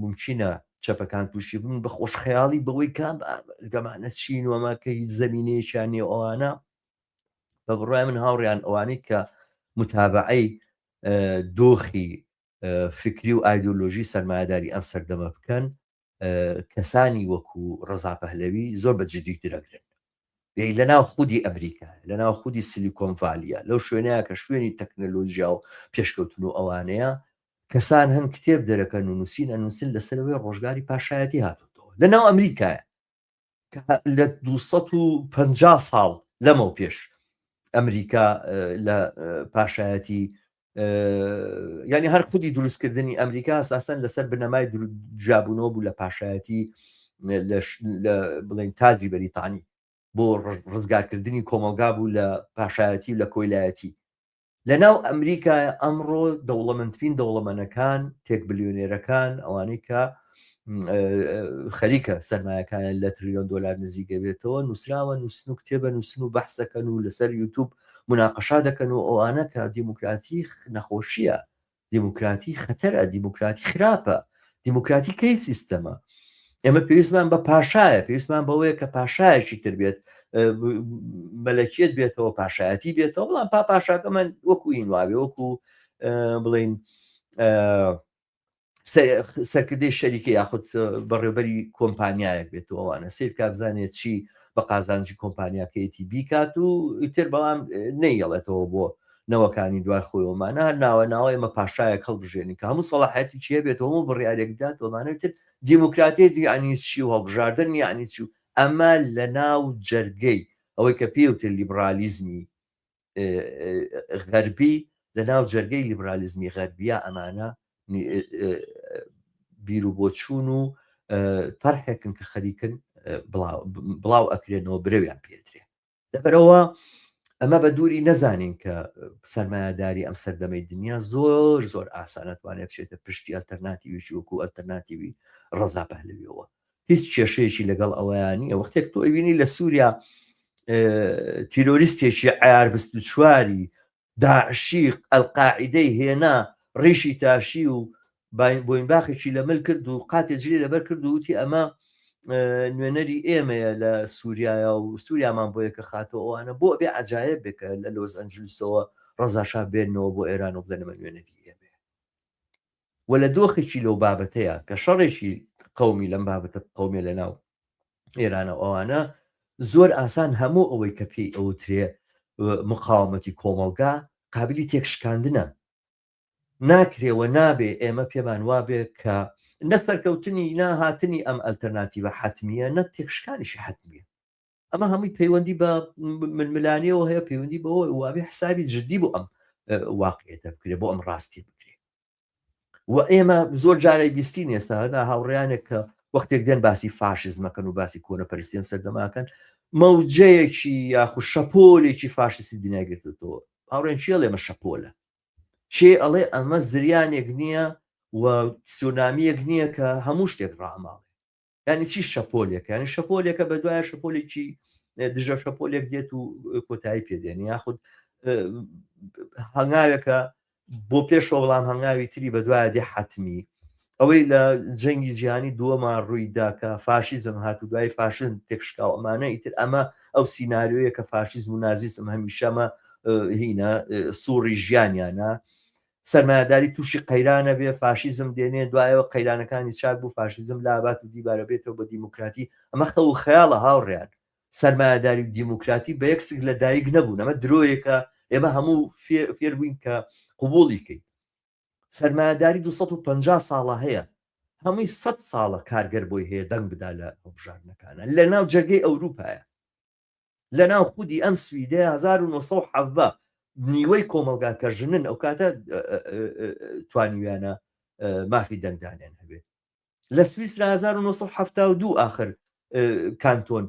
ممکنە چەپەکان تووشی بن بە خۆشخەیاڵی بەوەی کام گەمانە چین و ئەمە کە هیچ زمینەیەکیان نیە ئەوانە بە بڕای من هاوڕیان ئەوانەی کە متابعەی دۆخی فکری و ئایدۆلۆژی سەرمایەداری ئەم سەردەمە بکەن کەسانی وەکو ڕەزا پەهلەوی زۆر بە جدی درەگرن لە ناو خودی ئەمریکا لە ناو خودی سیلیکۆن ڤالیە لەو شوێنەیە کە شوێنی تەکنەلۆژیا و پێشکەوتن و ئەوانەیە کەسان هەن کتێب دەرەکەن و نووسین ئەنووسن لەسەرەوەی ڕۆژگاری پاشایەتی هاتوتەوە لە ناو ئەمریکایە لە 250 ساڵ لەمەو پێش ئەمریکا لە پاشایەتی ینی هەر خودی دروستکردنی ئەمریکا ئەساسەن لەسەر بنەمای جیابوونەوە بوو لە پاشایەتی لە بڵێن تاجی بەریتانی بۆ ڕزگارکردنی کۆمەلگا بوو لە پاشایەتی و لە کۆیلایەتی لە ناو ئەمریکا ئەمڕۆ دەوڵەمەندترین دەوڵەمەنەکان tech بلیۆنێرەکان ئەوانەی کە خەریکە سەرمایەکانیان لە تریلیۆن دۆلار نزیکە بێتەوە نووسراوە نووسن و کتێبە نووسن و بەحسەکەن و لەسەر یوتوب مناقەشا دەکەن و ئەوانە کە دیموکراتی نەخۆشیە دیموکراتی خەتەرە دیموکراتی خراپە دیموکراتی کەی سیستەمە ئێمە پێویستمان بە پاشایە پێویستمان بەوەیە کە پاشایەکی تر بێت مەلەکیت بێتەوە پاشایەتی بێتەوە بەڵام پا پاشاکە من وەکو ئین وابێ وەکو بڵین سەرکردەی شەریکە یاخود بەڕێوبەری کۆمپانیایەک بێت و ئەوانە سیر کا بزانێت چی بە قازانجی کۆمپانیاکەیەتی بیکات و ئیتر بەڵام نەیەڵێتەوە بۆ نەوەکانی دوای خۆیەوەمانە ناوە ناوە ئێمە پاشایەک هەڵبژێنین کە هەموو سەڵاحەتی هەبێت و هەموو بڕیارێک بدات وەمانە تر دیموکراتیەت یعنی چی و هەڵبژاردن یعنی چی و ئەمە لە ناو جەرگەی ئەوەی کە پێوتر لیبرالیزمی غەربی لە ناو جەرگەی لیبرالیزمی غەربیە ئەمانە بیر و بۆچوون و تەرحێکن کە خەریکن بڵاو ئەکرێنەوە برەویان پێدرێ لەبەرەوە ئەمە بە دووری نەزانین کە سەرمایەداری ئەم سەردەمەی دنیا زۆر زۆر ئاسانە توانێت بچێتە پشتی ئەلتەرناتیویی وەکو ئەلتەرناتیوی ڕەزا پەهلەویەوە هیچ کێشەیەکی لەگەڵ ئەوەیان نییە وەختێک تۆ ئەبینی لە سووریا تیرۆریستێکی عیار 24ی داعشی ئەلقاعیدەی هێنا ڕیشی تاشی و بۆینباخێکی لە مل کرد و قاتێ جلی لەبەر کرد و وتی ئەمە نوێنەری ئێمەیە لە سووریایە و سووریامان بۆ یەکە خاتەوە ئەوانە بۆ بێ عجایب بێکە لە لۆس ئەنجلسەوە ڕەزاشا بێنەوە بۆ ئێران و بڵێنەمە نوێنەری ئێمەیە و لە دۆخێکی لەو بابەتەیە کە شەڕێکی قومی لەم بابەتە قومێ لە ناو ئێرانە ئەوانە زۆر ئاسان هەموو ئەوەی کە پێی ئەوترێ مقاومەتی کۆمەڵگا قابلی تێکشکاندنە ناکرێ و نابێ ئێمە پێمان وابێ کە نە سەرکەوتنی نا هاتنی ئەم ئەلتەرناتیڤە حەتمییە نە تێکشکانیشی حەتمییە. ئەمە هەمووی پەیوەندی بە ململانێەوە هەیە پەیوەندی بەوە وابێ حسابی جدی بۆ ئەم واقعێتە بکرێ بۆ ئەم ڕاستیە بکرێ و ئێمە زۆر جارەی بیستین ئێستا هەنا هاوڕیانێک کە وەختێک دێن باسی فاشزمەکەن و باسی کۆنەپەرستیم سەردەماکەن مەوجەیەکی یاخو شەپۆلێکی فاشستی دنیای گرتوتەوە هاوڕێن چێ ئێمە شەپۆلە کێ ئەڵێ ئەمە زریانێک نییە و تسونامیەک نییە کە هەموو شتێک ڕاماڵێ یعنی چی شەپۆلێک یعنی شەپۆلێکە بە دوایە شەپۆلێکی دژە شەپۆلێک دێت و کۆتایی پێدێن یاخود هەنگاوێکە بۆ پێشەوە بەڵام هەنگاوی تری بە دوایە دێ حەتمی ئەوەی لە جەنگی جیهانی دووەما ڕووی دا کە فاشیزم هات و دوای فاشیزم تێکشکا و ئەمانە ئیتر ئەمە ئەو سیناریۆیە کە فاشیزم و نازیزم هەمیشەمە هینە سوڕی ژیانیانە سەرمایەداری تووشی قەیرانە بێ فاشیزم دێنێ دوایەوە قەیرانەکانی چاک بوو فاشیزم لابات و دیبارە بێتەوە بە دیموکراتی ئەمە خەو و خەیاڵە هاوڕێیان سەرمایەداری و دیموکراتی بە یەک سک لە دایک نەبوون ئەمە درۆیەکە ئێمە هەموو فێر بووین کە قوبوڵی کەین سەرمایەداری 250 ساڵە هەیە هەمووی 100 ساڵە کارگەر بۆی هەیە دەنگ بدا لە هەڵبژاردنەکانە لە ناو جەرگەی ئەوروپایە لە ناو خودی ئەم سویدە 1970 نیوەی کۆمەڵگا کە ژنن ئەو کاتە توانیویانە مافی دەنگدانیان هەبێت لە سویسرا 1972 ئاخر کانتۆن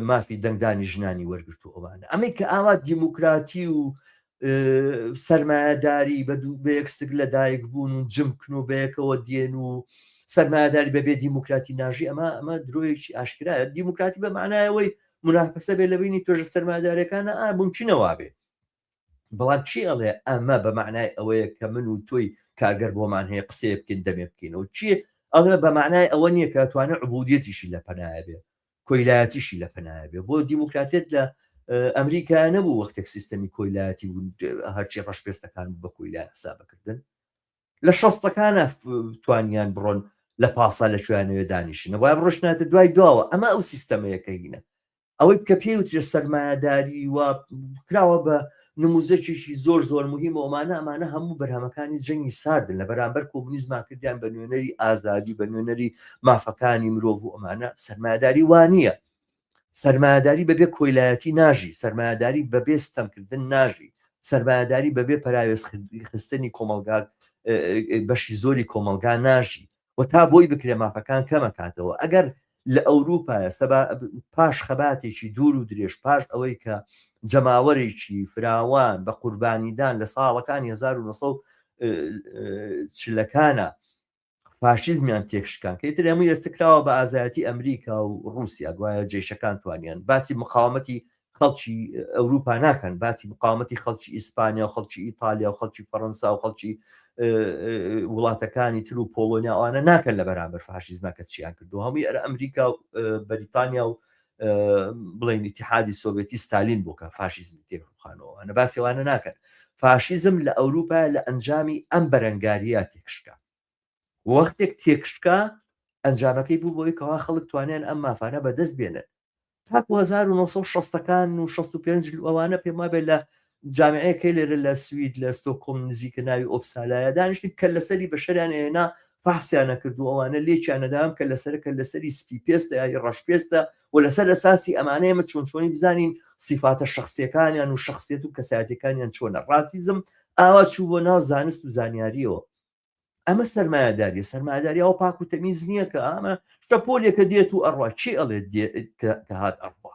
مافی دەنگدانی ژنانی وەرگرت و ئەوانە ئەمەی کە ئاوا دیموکراتی و سەرمایەداری بە دوو بە یەک سک لە دایک بوون و جمکن و بەیەکەوە دێن و سەرمایەداری بەبێ دیموکراتی ناژی ئەمە ئەمە درۆیەکی ئاشکرایە دیموکراتی بە معنایەوەی منافسە بێ لە بینی توێژە سەرمایەدارەکانە ئا ممکنە وابێ بەڵام چی ئەڵێ ئەمە بە معنای ئەوەیە کە من و تۆی کارگەر بۆمان هەیە قسەیە بکەین دەمێ بکەینەوە چی ئەڵێ بە معنای ئەوە نییە کە توانێت عبودیەتیشی لە پەنایە بێ کۆیلایەتیشی لە پەنایە بێ بۆ دیموکراتێت لە ئەمریکا نەبوو وەختێک سیستەمی کۆیلایەتی بوو هەرچی ڕەشپێستەکان بە کۆیلە حسابەکردن لە شەستەکانە توانیان بڕۆن لە پاسا لە کوێیانەوێ دانیشن وایە ڕۆشناتە دوای دواوە ئەمە ئەو سیستەمەیە کە هینە ئەوەی کە پێی وترێ سەرمایەداری و کراوە بە نموزەکێکی زۆر زۆر مهم و ئەمانە ئەمانە هەموو بەرهەمەکانی جەنگی ساردن لە بەرامبەر کۆمونیزما کردیان بە نوێنەری ئازادی بە نوێنەری مافەکانی مرۆڤ و ئەمانە سەرمایەداری وانە سەرمایەداری بەبێ کۆیلایەتی ناژی، سەرمایەداری بەبێ ستەمکردن ناژی، سەرمایەداری بەبێ پەراوێزخستنی کۆمەڵگا بەشی زۆری کۆمەڵگا ناژی و تا بۆی بکرێ مافەکان کەمەکاتەوە. ئەگەر لە ئەوروپایە سەبا پاش خەباتێکی دوور و درێژ پاش ئەوەی کە جەماوەرێکی فراوان بە قوربانیدان لە ساڵەکانی 1940ەکانە فاشیزمیان تێکشکان کە ئیتر هەمووی ئێستا کراوە بە ئازایەتی ئەمریکا و ڕووسیا گوایە جەیشەکان توانیان باسی مقاومەتی خەڵکی ئەوروپا ناکەن باسی مقاومەتی خەڵکی ئیسپانیا و خەڵکی ئیتالیا و خەڵکی فەڕەنسا و خەڵکی وڵاتەکانی تر و پۆڵۆنیا ئەوانە ناکەن لە بەرامبەر فاشیزما کە چیان کردو هەمووی ئەرە ئەمریکا و بەریتانیا و بڵێن ئیتحادی سۆڤێتی ستالین بوو کە فاشیزمی تێک ڕوخانەوە ئەنە باسی ئەوانە ناکەن فاشیزم لە ئەوروپا لە ئەنجامی ئەم بەرەنگاریە تێکشکا وەختێک تێکشکا ئەنجامەکەی بوو بۆی کەوا خەڵک توانیان ئەم مافانە بەدەست بێنن تاکو 1960ەکان و 65 ئەوانە پێم وابێ لە جامعەیەک لێرە لە سوید لە ستۆکۆم نزیکە ناوی ئۆپسالایە دانیشتن کە لەسەری بەشەریان ئێنا فەحسیانە کرد و ئەوانە لێکیان نەدام کە لەسەر کە لەسەری سپی پێستە یاری ڕەش پێستە و لەسەر ئەساسی ئەمانە ئێمە چۆن چۆنی بزانین سیفاتە شخصیەکانیان و شخصیت و کەسایەتەکانیان چۆنە. ڕاسیزم ئاوا چوو بۆ ناو زانست و زانیاریەوە. ئەمە سەرمایەداریە. سەرمایەداری ئەوە پاک و تەمیز نییە کە ئەمە شەپۆلێکە دێت و ئەڕوا. کێ ئەڵێت کە هات ئەڕوا؟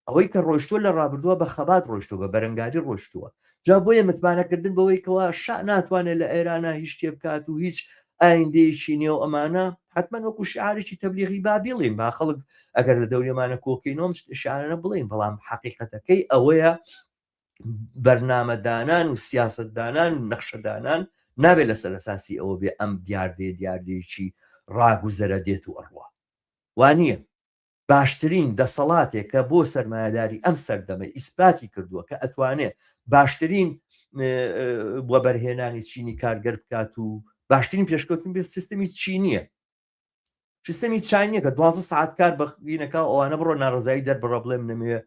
ئەوەی کە ڕۆیشتووە لە ڕابردووە بە خەبات ڕۆیشتووە، بە بەرەنگاری ڕۆیشتووە. جا بۆیە متمانەکردن بەوەی کەوا شا ناتوانێت لە ئێرانە هیچ شتێ بکات و هیچ ئایندەیەکی نییە و ئەمانە، حتمما وەکو شعارێکی تەبلیغی با بیڵێین، با خەڵک ئەگەر لە دەوری ئەمانە کۆکەینەوە ئەم شعارانە بڵێین، بەڵام حەقیقەتەکەی ئەوەیە بەرنامەدانان و سیاسەتدانان و نەخشەدانان نابێت لەسەر ئەساسی ئەوە بێ ئەم دیاردەیە دیاردەیەکی ڕاگوزەرە دێت و ئەڕوا. وانییە. باشترین دەسەڵاتێک کە بۆ سەرمایەداری ئەم سەردەمە ئیسپاتی کردووە کە ئەتوانێ باشترین وەبەرهێنانی چینی کارگەر بکات و باشترین پێشکەوتن بێت سیستمی چینیە. سیستمی چینیە کە 12 ساعت کار بەینەکە ئەوانە بڕۆ ناڕەزایی دەربڕە بڵێ من نەمەوێ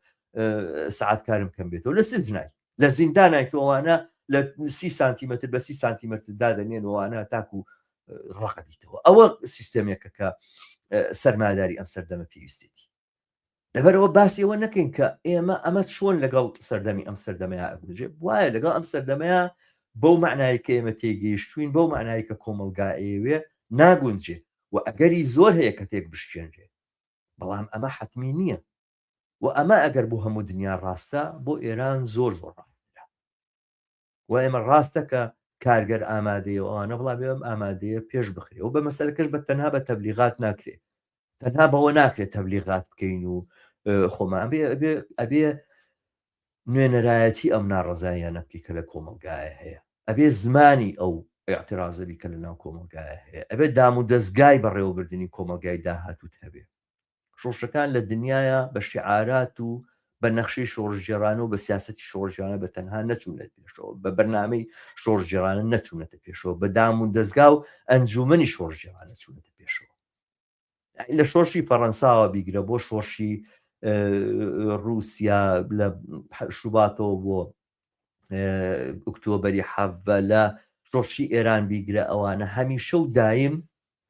ساعت کارم کەم بێتەوە لە سجنای لە زیندانای تۆ ئەوانە لە 30 سانتیمەتر بە 30 سانتیمەتر دادەنێن ئەوانە تاکو ڕەقەبیتەوە. ئەوە سیستەمێکە کە سەرمایەداری ئەم سەردەمە پێویستێتی. لەبەرەوە باسی ئەوە نەکەین کە ئێمە ئەمە چۆن لەگەڵ سەردەمی ئەم سەردەمەیە ئەگونجێ. وایە لەگەڵ ئەم سەردەمەیە بەو معنای کە ئێمە تێگەیشتوین، بەو معنای کە کۆمەڵگا ئەیەوێ ناگونجێ و ئەگەری زۆر هەیە کە تێک بشکێنرێ، بەڵام ئەمە حەتمی نییە و ئەمە ئەگەر بۆ هەموو دنیا ڕاستە، بۆ ئێران زۆر زۆر ڕاستترە. و ئێمە ڕاستە کە کارگەر ئامادەیە و ئەوانە، بەڵام ئێمە ئامادەیە پێش بخرێ و بە مەسەلەکەش بە تەنها بە تەبلیغات ناکرێ، تەنها بەوە ناکرێت تەبلیغات بکەین و خۆمان ئەبێ نوێنەرایەتی ئەم ناڕەزاییانە بکەی کە لە کۆمەڵگایە هەیە، ئەبێ زمانی ئەو ئیعترازە بی کە لە ناو کۆمەڵگایە هەیە، ئەبێ دام و دەزگای بەڕێوەبردنی کۆمەڵگای داهاتووت هەبێ. شۆڕشەکان لە دنیایا بە شیعارات و بە نەخشەی شۆڕشگێڕانە و بە سیاسەتی شۆڕشگێڕانە بە تەنها نەچوونەتە پێشەوە، بە بەرنامەی شۆڕشگێڕانە نەچوونەتە پێشەوە، بە دام و دەزگا و ئەنجومەنی شۆڕشگێڕانە چوونەتە پێشەوە. لە شۆڕشی فەڕەنساوە بیگرە بۆ شۆڕشی ڕووسیا لە شوباتەوە بۆ ئۆکتۆبەری حەڤە، لە شۆڕشی ئێران بیگرە، ئەوانە هەمیشە و دایم،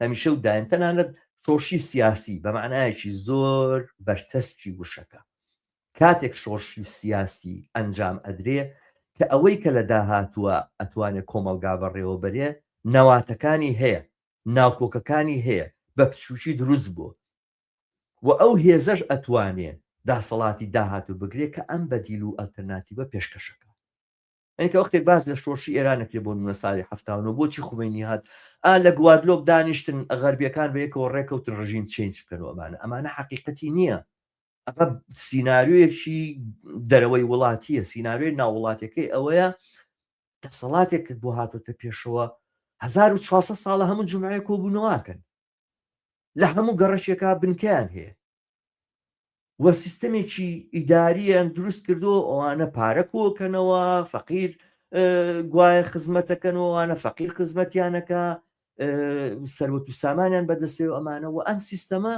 هەمیشە و دایم، تەنانەت شۆڕشی سیاسی بە معنایەکی زۆر بەرتەسکی وشەکە، کاتێک شۆڕشی سیاسی ئەنجام ئەدرێ کە ئەوەی کە لە داهاتووە ئەتوانێ کۆمەڵگا بەڕێوەبەرێ نەواتەکانی هەیە، ناوکۆکەکانی هەیە، بە بچووکی دروست بووە و ئەو هێزەش ئەتوانێ داسەڵاتی داهاتوو بگرێ کە ئەم بەدیل و ئەلتەرناتیڤە پێشکەشەکە. یانی کە وەختێک باس لە شۆرشی ئێران ئەکرێ بۆ نمونە ساڵی 79 بۆچی خومەینی هات ئا لە گوادلۆپ دانیشتن غەربیەکان بە یەکەوە ڕێکەوتن ڕژیم change بکەن و ئەمانە، ئەمانە حەقیقەتی نییە. ئەمە سیناریۆیەکی دەرەوەی وڵاتیە، سیناریۆی ناووڵاتیەکەی ئەوەیە دەسەڵاتێکت بۆ هاتۆتە پێشەوە 1400 ساڵە هەموو جومعەیە کۆبوونەوەکەن، لە هەموو گەڕەکێکا بنکەیان هەیە و سیستەمێکی ئیداریان دروست کردو، ئەوانە پارە کۆکەنەوە، فەقیر گوایە خزمەتەکەن و ئەوانە فەقیر خزمەتیانەکە، سەروەت و سامانیان بەدەستێ و ئەمانە. و ئەم سیستەمە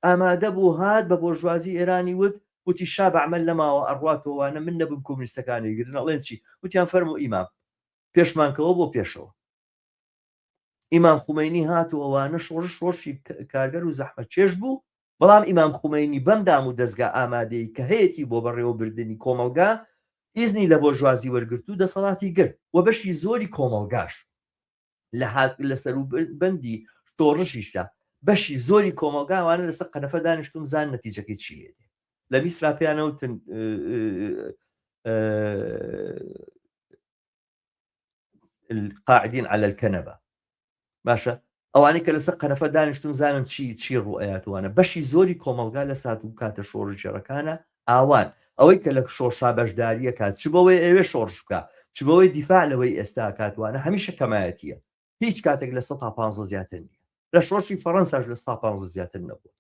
ئامادە بوو هات بە بۆرژوازی ئێرانی وت، وتی شا بەعمەل نەماوە ئەڕواتەوەوانە من نەبم کۆمونیستەکانی گرن، ئەڵێن چی؟ وتیان فەرموو ئیمام پێشمانکەوە بۆ پێشەوە. ئیمام خومەینی هات و ئەوانە شۆڕش شۆڕشی کارگەر و زەحمەتکێش بوو، بەڵام ئیمام خومەینی بەم دام و دەزگا ئامادەی کە هەیەتی بۆ بەڕێوەبردنی کۆمەڵگا ئیزنی لە بۆرژوازی وەرگرت و دەسەڵاتی گرت و بەشی زۆری کۆمەڵگاش لە هات لە سەروبەندی شۆڕشیشدا بەشی زۆری کۆمەڵگا ئەوانە لەسەر قەنەفە دانیشتون زان نەتیجەکەی چی لێ دێ. لە میسرا پێیانەوتن القاعدین علی الکنبە، باشە ئەوانەی کە لەسەر قەنەفە دانیشتون زانن چی چی ڕوئەیاتوانە. بەشی زۆری کۆمەڵگا لە سات و کاتە شۆڕشگێڕەکانە ئاوان، ئەوەی کە لە شۆڕشا بەشداریە کات چ بەوەی ئەوێ شۆڕش بکە چ بەوەی دیفاع لەوەی ئێستا کاتوانە هەمیشە کەمایەتیە، هیچ کاتێک لە 115 زیاتر نییە. لە شۆڕشی فەڕەنساش لە 115 زیاتر نەبووە،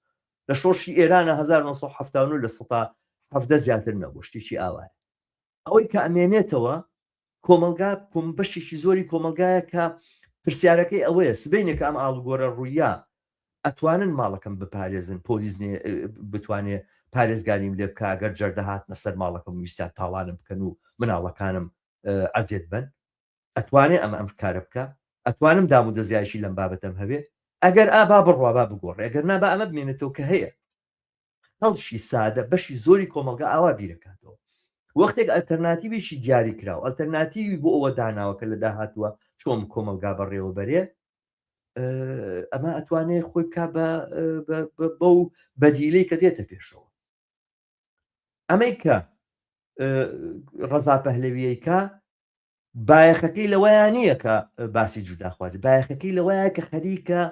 لە شۆڕشی ئێرانە 1979 لە 17 زیاتر نەبوو، شتێکی ئاوایە. ئەوەی کە ئەمێنێتەوە کۆمەڵگا کۆم بەشێکی زۆری کۆمەڵگایە کە پرسیارەکەی ئەوەیە سبەینێ کە ئەم ئاڵوگۆرە ڕوویا ئەتوانن ماڵەکەم بپارێزن، پۆلیس بتوانێ پارێزگاریم لێ بکا گەر جەردە هاتنە سەر ماڵەکەم ویستیان تاڵانم بکەن و مناڵەکانم ئەزێت بن؟ ئەتوانێ ئەمە ئەم کارە بکا؟ ئەتوانم دام و دەزگایەکی لەم بابەتەم هەبێ؟ ئەگەر ئا با بڕوا با بگۆڕێ ئەگەر نا با ئەمە بمێنێتەوە کە هەیە. خەڵکی سادە بەشی زۆری کۆمەڵگا ئاوا بیرەکاتەوە. وەختێک ئەلتەرناتیڤێکی دیاری کراو ئەلتەرناتیوی بۆ ئەوە داناوە کە لە داهاتووە چۆن کۆمەڵگا بەڕێوە بەرێ ئەمە ئەتوانێ خۆی بکا بەو بەدیلەی کە دێتە پێشەوە. ئەمەی کە ڕەزا پەهلەویەیکە بایەخەکەی لەوەیان نییە کە باسی جوداخوازی بایەخەکەی لەوەیە کە خەریکە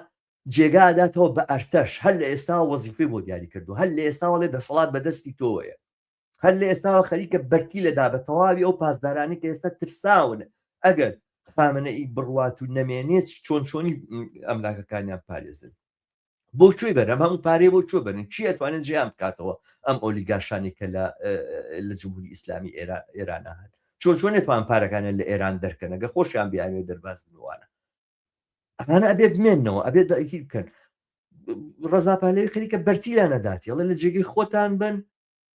جێگا داتەوە بە ئەرتەش هەر لە ئێستا وەزیفەی بۆ دیاری کردو هەر لە ئێستاوە لێ دەسەڵات بەدەستی تۆوەیە هەر لە ئێستاوە خەریکە بەرتی لەدا بە تەواوی ئەو پاسدارانی کە ئێستا ترساون ئەگەر خامنەئی بڕوات و نەمێنێت چۆن چۆنی ئەملاکەکانیان پارێزن بۆ کوێ بەرن ئەم هەموو پارەیە بۆ کوێ بەرن کی ئەتوانێت جێیان بکاتەوە ئەم ئۆلیگارشانی کە لە لە جمهوری ئیسلامی ئێرانە هەن چۆن چۆن نتوان پارەکانیان لە ئێران دەرکەن ئەگە خۆشیان بیانوێت دەرباز بنوانە ئەمانە ئەبێ بمێنەوە ئەبێ دایکی بکەن ڕەزا پەهلەوی خەریکە بەرتیلان نەداتی ئەڵێ لە جێگەی خۆتان بن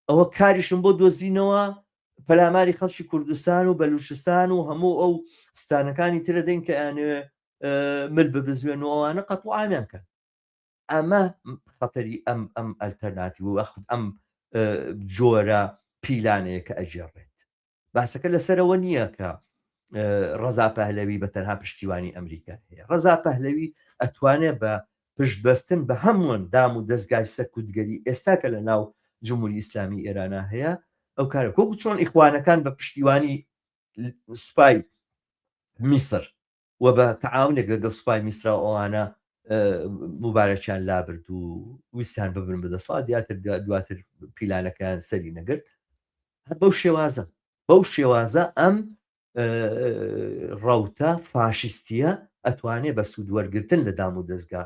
ئەوە کاریشم بۆ دۆزینەوە پەلاماری خەڵکی کوردستان و بەلوچستان و هەموو ئەو ستانەکانی ترە دەین کە ئەیانەوێ مل ببزوێن و ئەوانە قەتڵ و عامیان کەن ئەمە خەتەری ئەم ئەم ئەلتەرناتیو و یاخود ئەم جۆرە پیلانەیە کە ئەگێڕێت باسەکە لەسەرەوە نییە کە ڕەزا پەهلەوی بە تەنها پشتیوانی ئەمریکا هەیە ڕەزا پەهلەوی ئەتوانێت بە پشتبەستن بە هەمووان دام و دەستگای سەرکوتگەری ئێستا کە لە ناو جمهوری ئیسلامی ئێرانە هەیە ئەو کارە کۆکو چۆن ئیخوانەکان بە پشتیوانی سوپای میسر و بە تەعاونێک لەگەڵ سوپای میسرا و ئەوانە موبارەکیان لابرد و ویستیان ببن بە دەسەڵات دیاتر دواتر پیلانەکەیان سەری نەگرت هەر بەو شێوازە بەو شێوازە ئەم ڕەوتە فاشیستیە ئەتوانێ بە سوود وەرگتن لە دام و دەستگا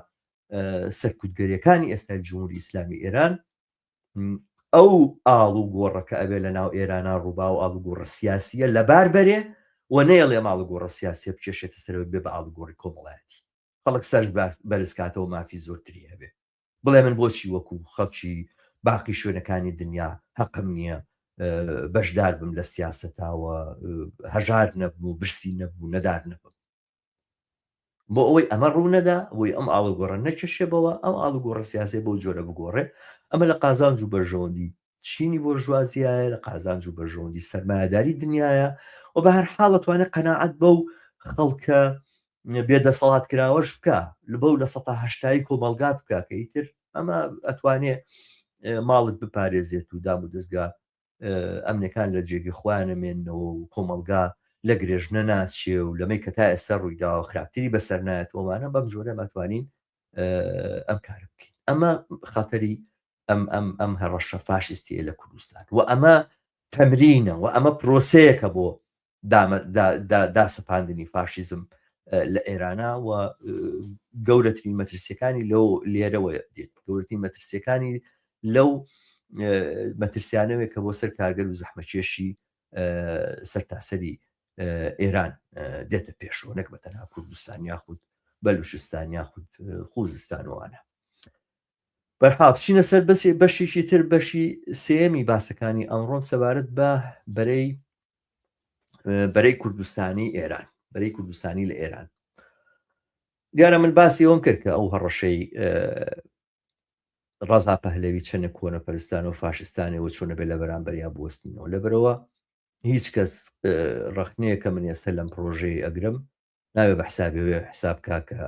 سەرکوتگەریەکانی ئێستای جمهوری ئیسلامی ئێران ئەو ئاڵ و گۆڕەکە ئەبێ لە ناو ئێرانا ڕووبا و ئاڵوگۆڕە سیاسیە لەبار بەرێ و نەیەڵێ ئەم ئاڵوگۆڕە سیاسیە بکێشێتە سەرەوە بێ بە ئاڵوگۆڕی کۆمەڵایەتی خەڵک سەر بەرز کاتەوە مافی زۆرتری هەبێ بڵێ من بۆچی وەکو خەڵکی باقی شوێنەکانی دنیا هەقم نییە بەشدار بم لە سیاسەتاوە هەژار نەبم و برسی نەبم و نەدار نەبم بۆ ئەوەی ئەمە ڕوو نەدا بۆی ئەم ئاڵوگۆڕە نەکێشێ بەوە ئەم ئاڵوگۆڕە سیاسیە بەو جۆرە بگۆڕێ ئەمە لە قازانج و بەرژەوەندی چینی بۆرژوازیایە لە قازانج و بەرژەوەندی سەرمایەداری دنیاە و بە هەر حاڵ ئەتوانێت قەناعەت بەو خەڵکە بێدەسەڵات کراوەش بکە لە بەو لە سەتا هەشتایی کۆمەڵگا بکە کە ئیتر ئەمە ئەتوانێ ماڵت بپارێزێت و دام و دەستگا ئەمنەکان لە جێگەی خۆیان ئەمێننەوە و کۆمەڵگا لە گرێژنە ناچێ و لەمەی کە تا ئێستا ڕوویداوە خراپتری بەسەر نایەتەوەمانە بەم جۆرە ماتوانین ئەم کارە بکەین ئەمە خەتەری ئەم ئەم ئەم هەڕەشە فاشیستیە لە کوردستان و ئەمە تەمرینە و ئەمە پرۆسەیەکە بۆ داسەپاندنی فاشیزم لە ئێرانە و گەورەترین مەترسیەکانی لەو لێرەوە دێت گەورەترین مەترسیەکانی لەو مەترسیانەوەی کە بۆ سەر کارگەر و زەحمەکێشی سەرتاسەری ئێران دێتە پێشەوە نەک بە تەنها کوردستان یاخود بەلوشستان یاخود خوزستانوانە بەرحاڵ بچینە سەر بەسێ بەشێکی تر بەشی سێیەمی باسەکانی ئەمڕۆم سەبارەت بە بەرەی بەرەی کوردستانی ئێران بەرەی کوردستانی لە ئێران دیارە من باسی ئەوم کرد کە ئەو هەڕەشەی ڕەزا پەهلەوی چەنە کۆنەپەرستان و فاشستانەوە چۆنە بێ لە بەرامبەریا بوەستینەوە لەبەرەوە هیچ کەس ڕخنەیە کە من ئێستا لەم پرۆژەی ئەگرم نابێ بە حسابی وێ حساب کا کە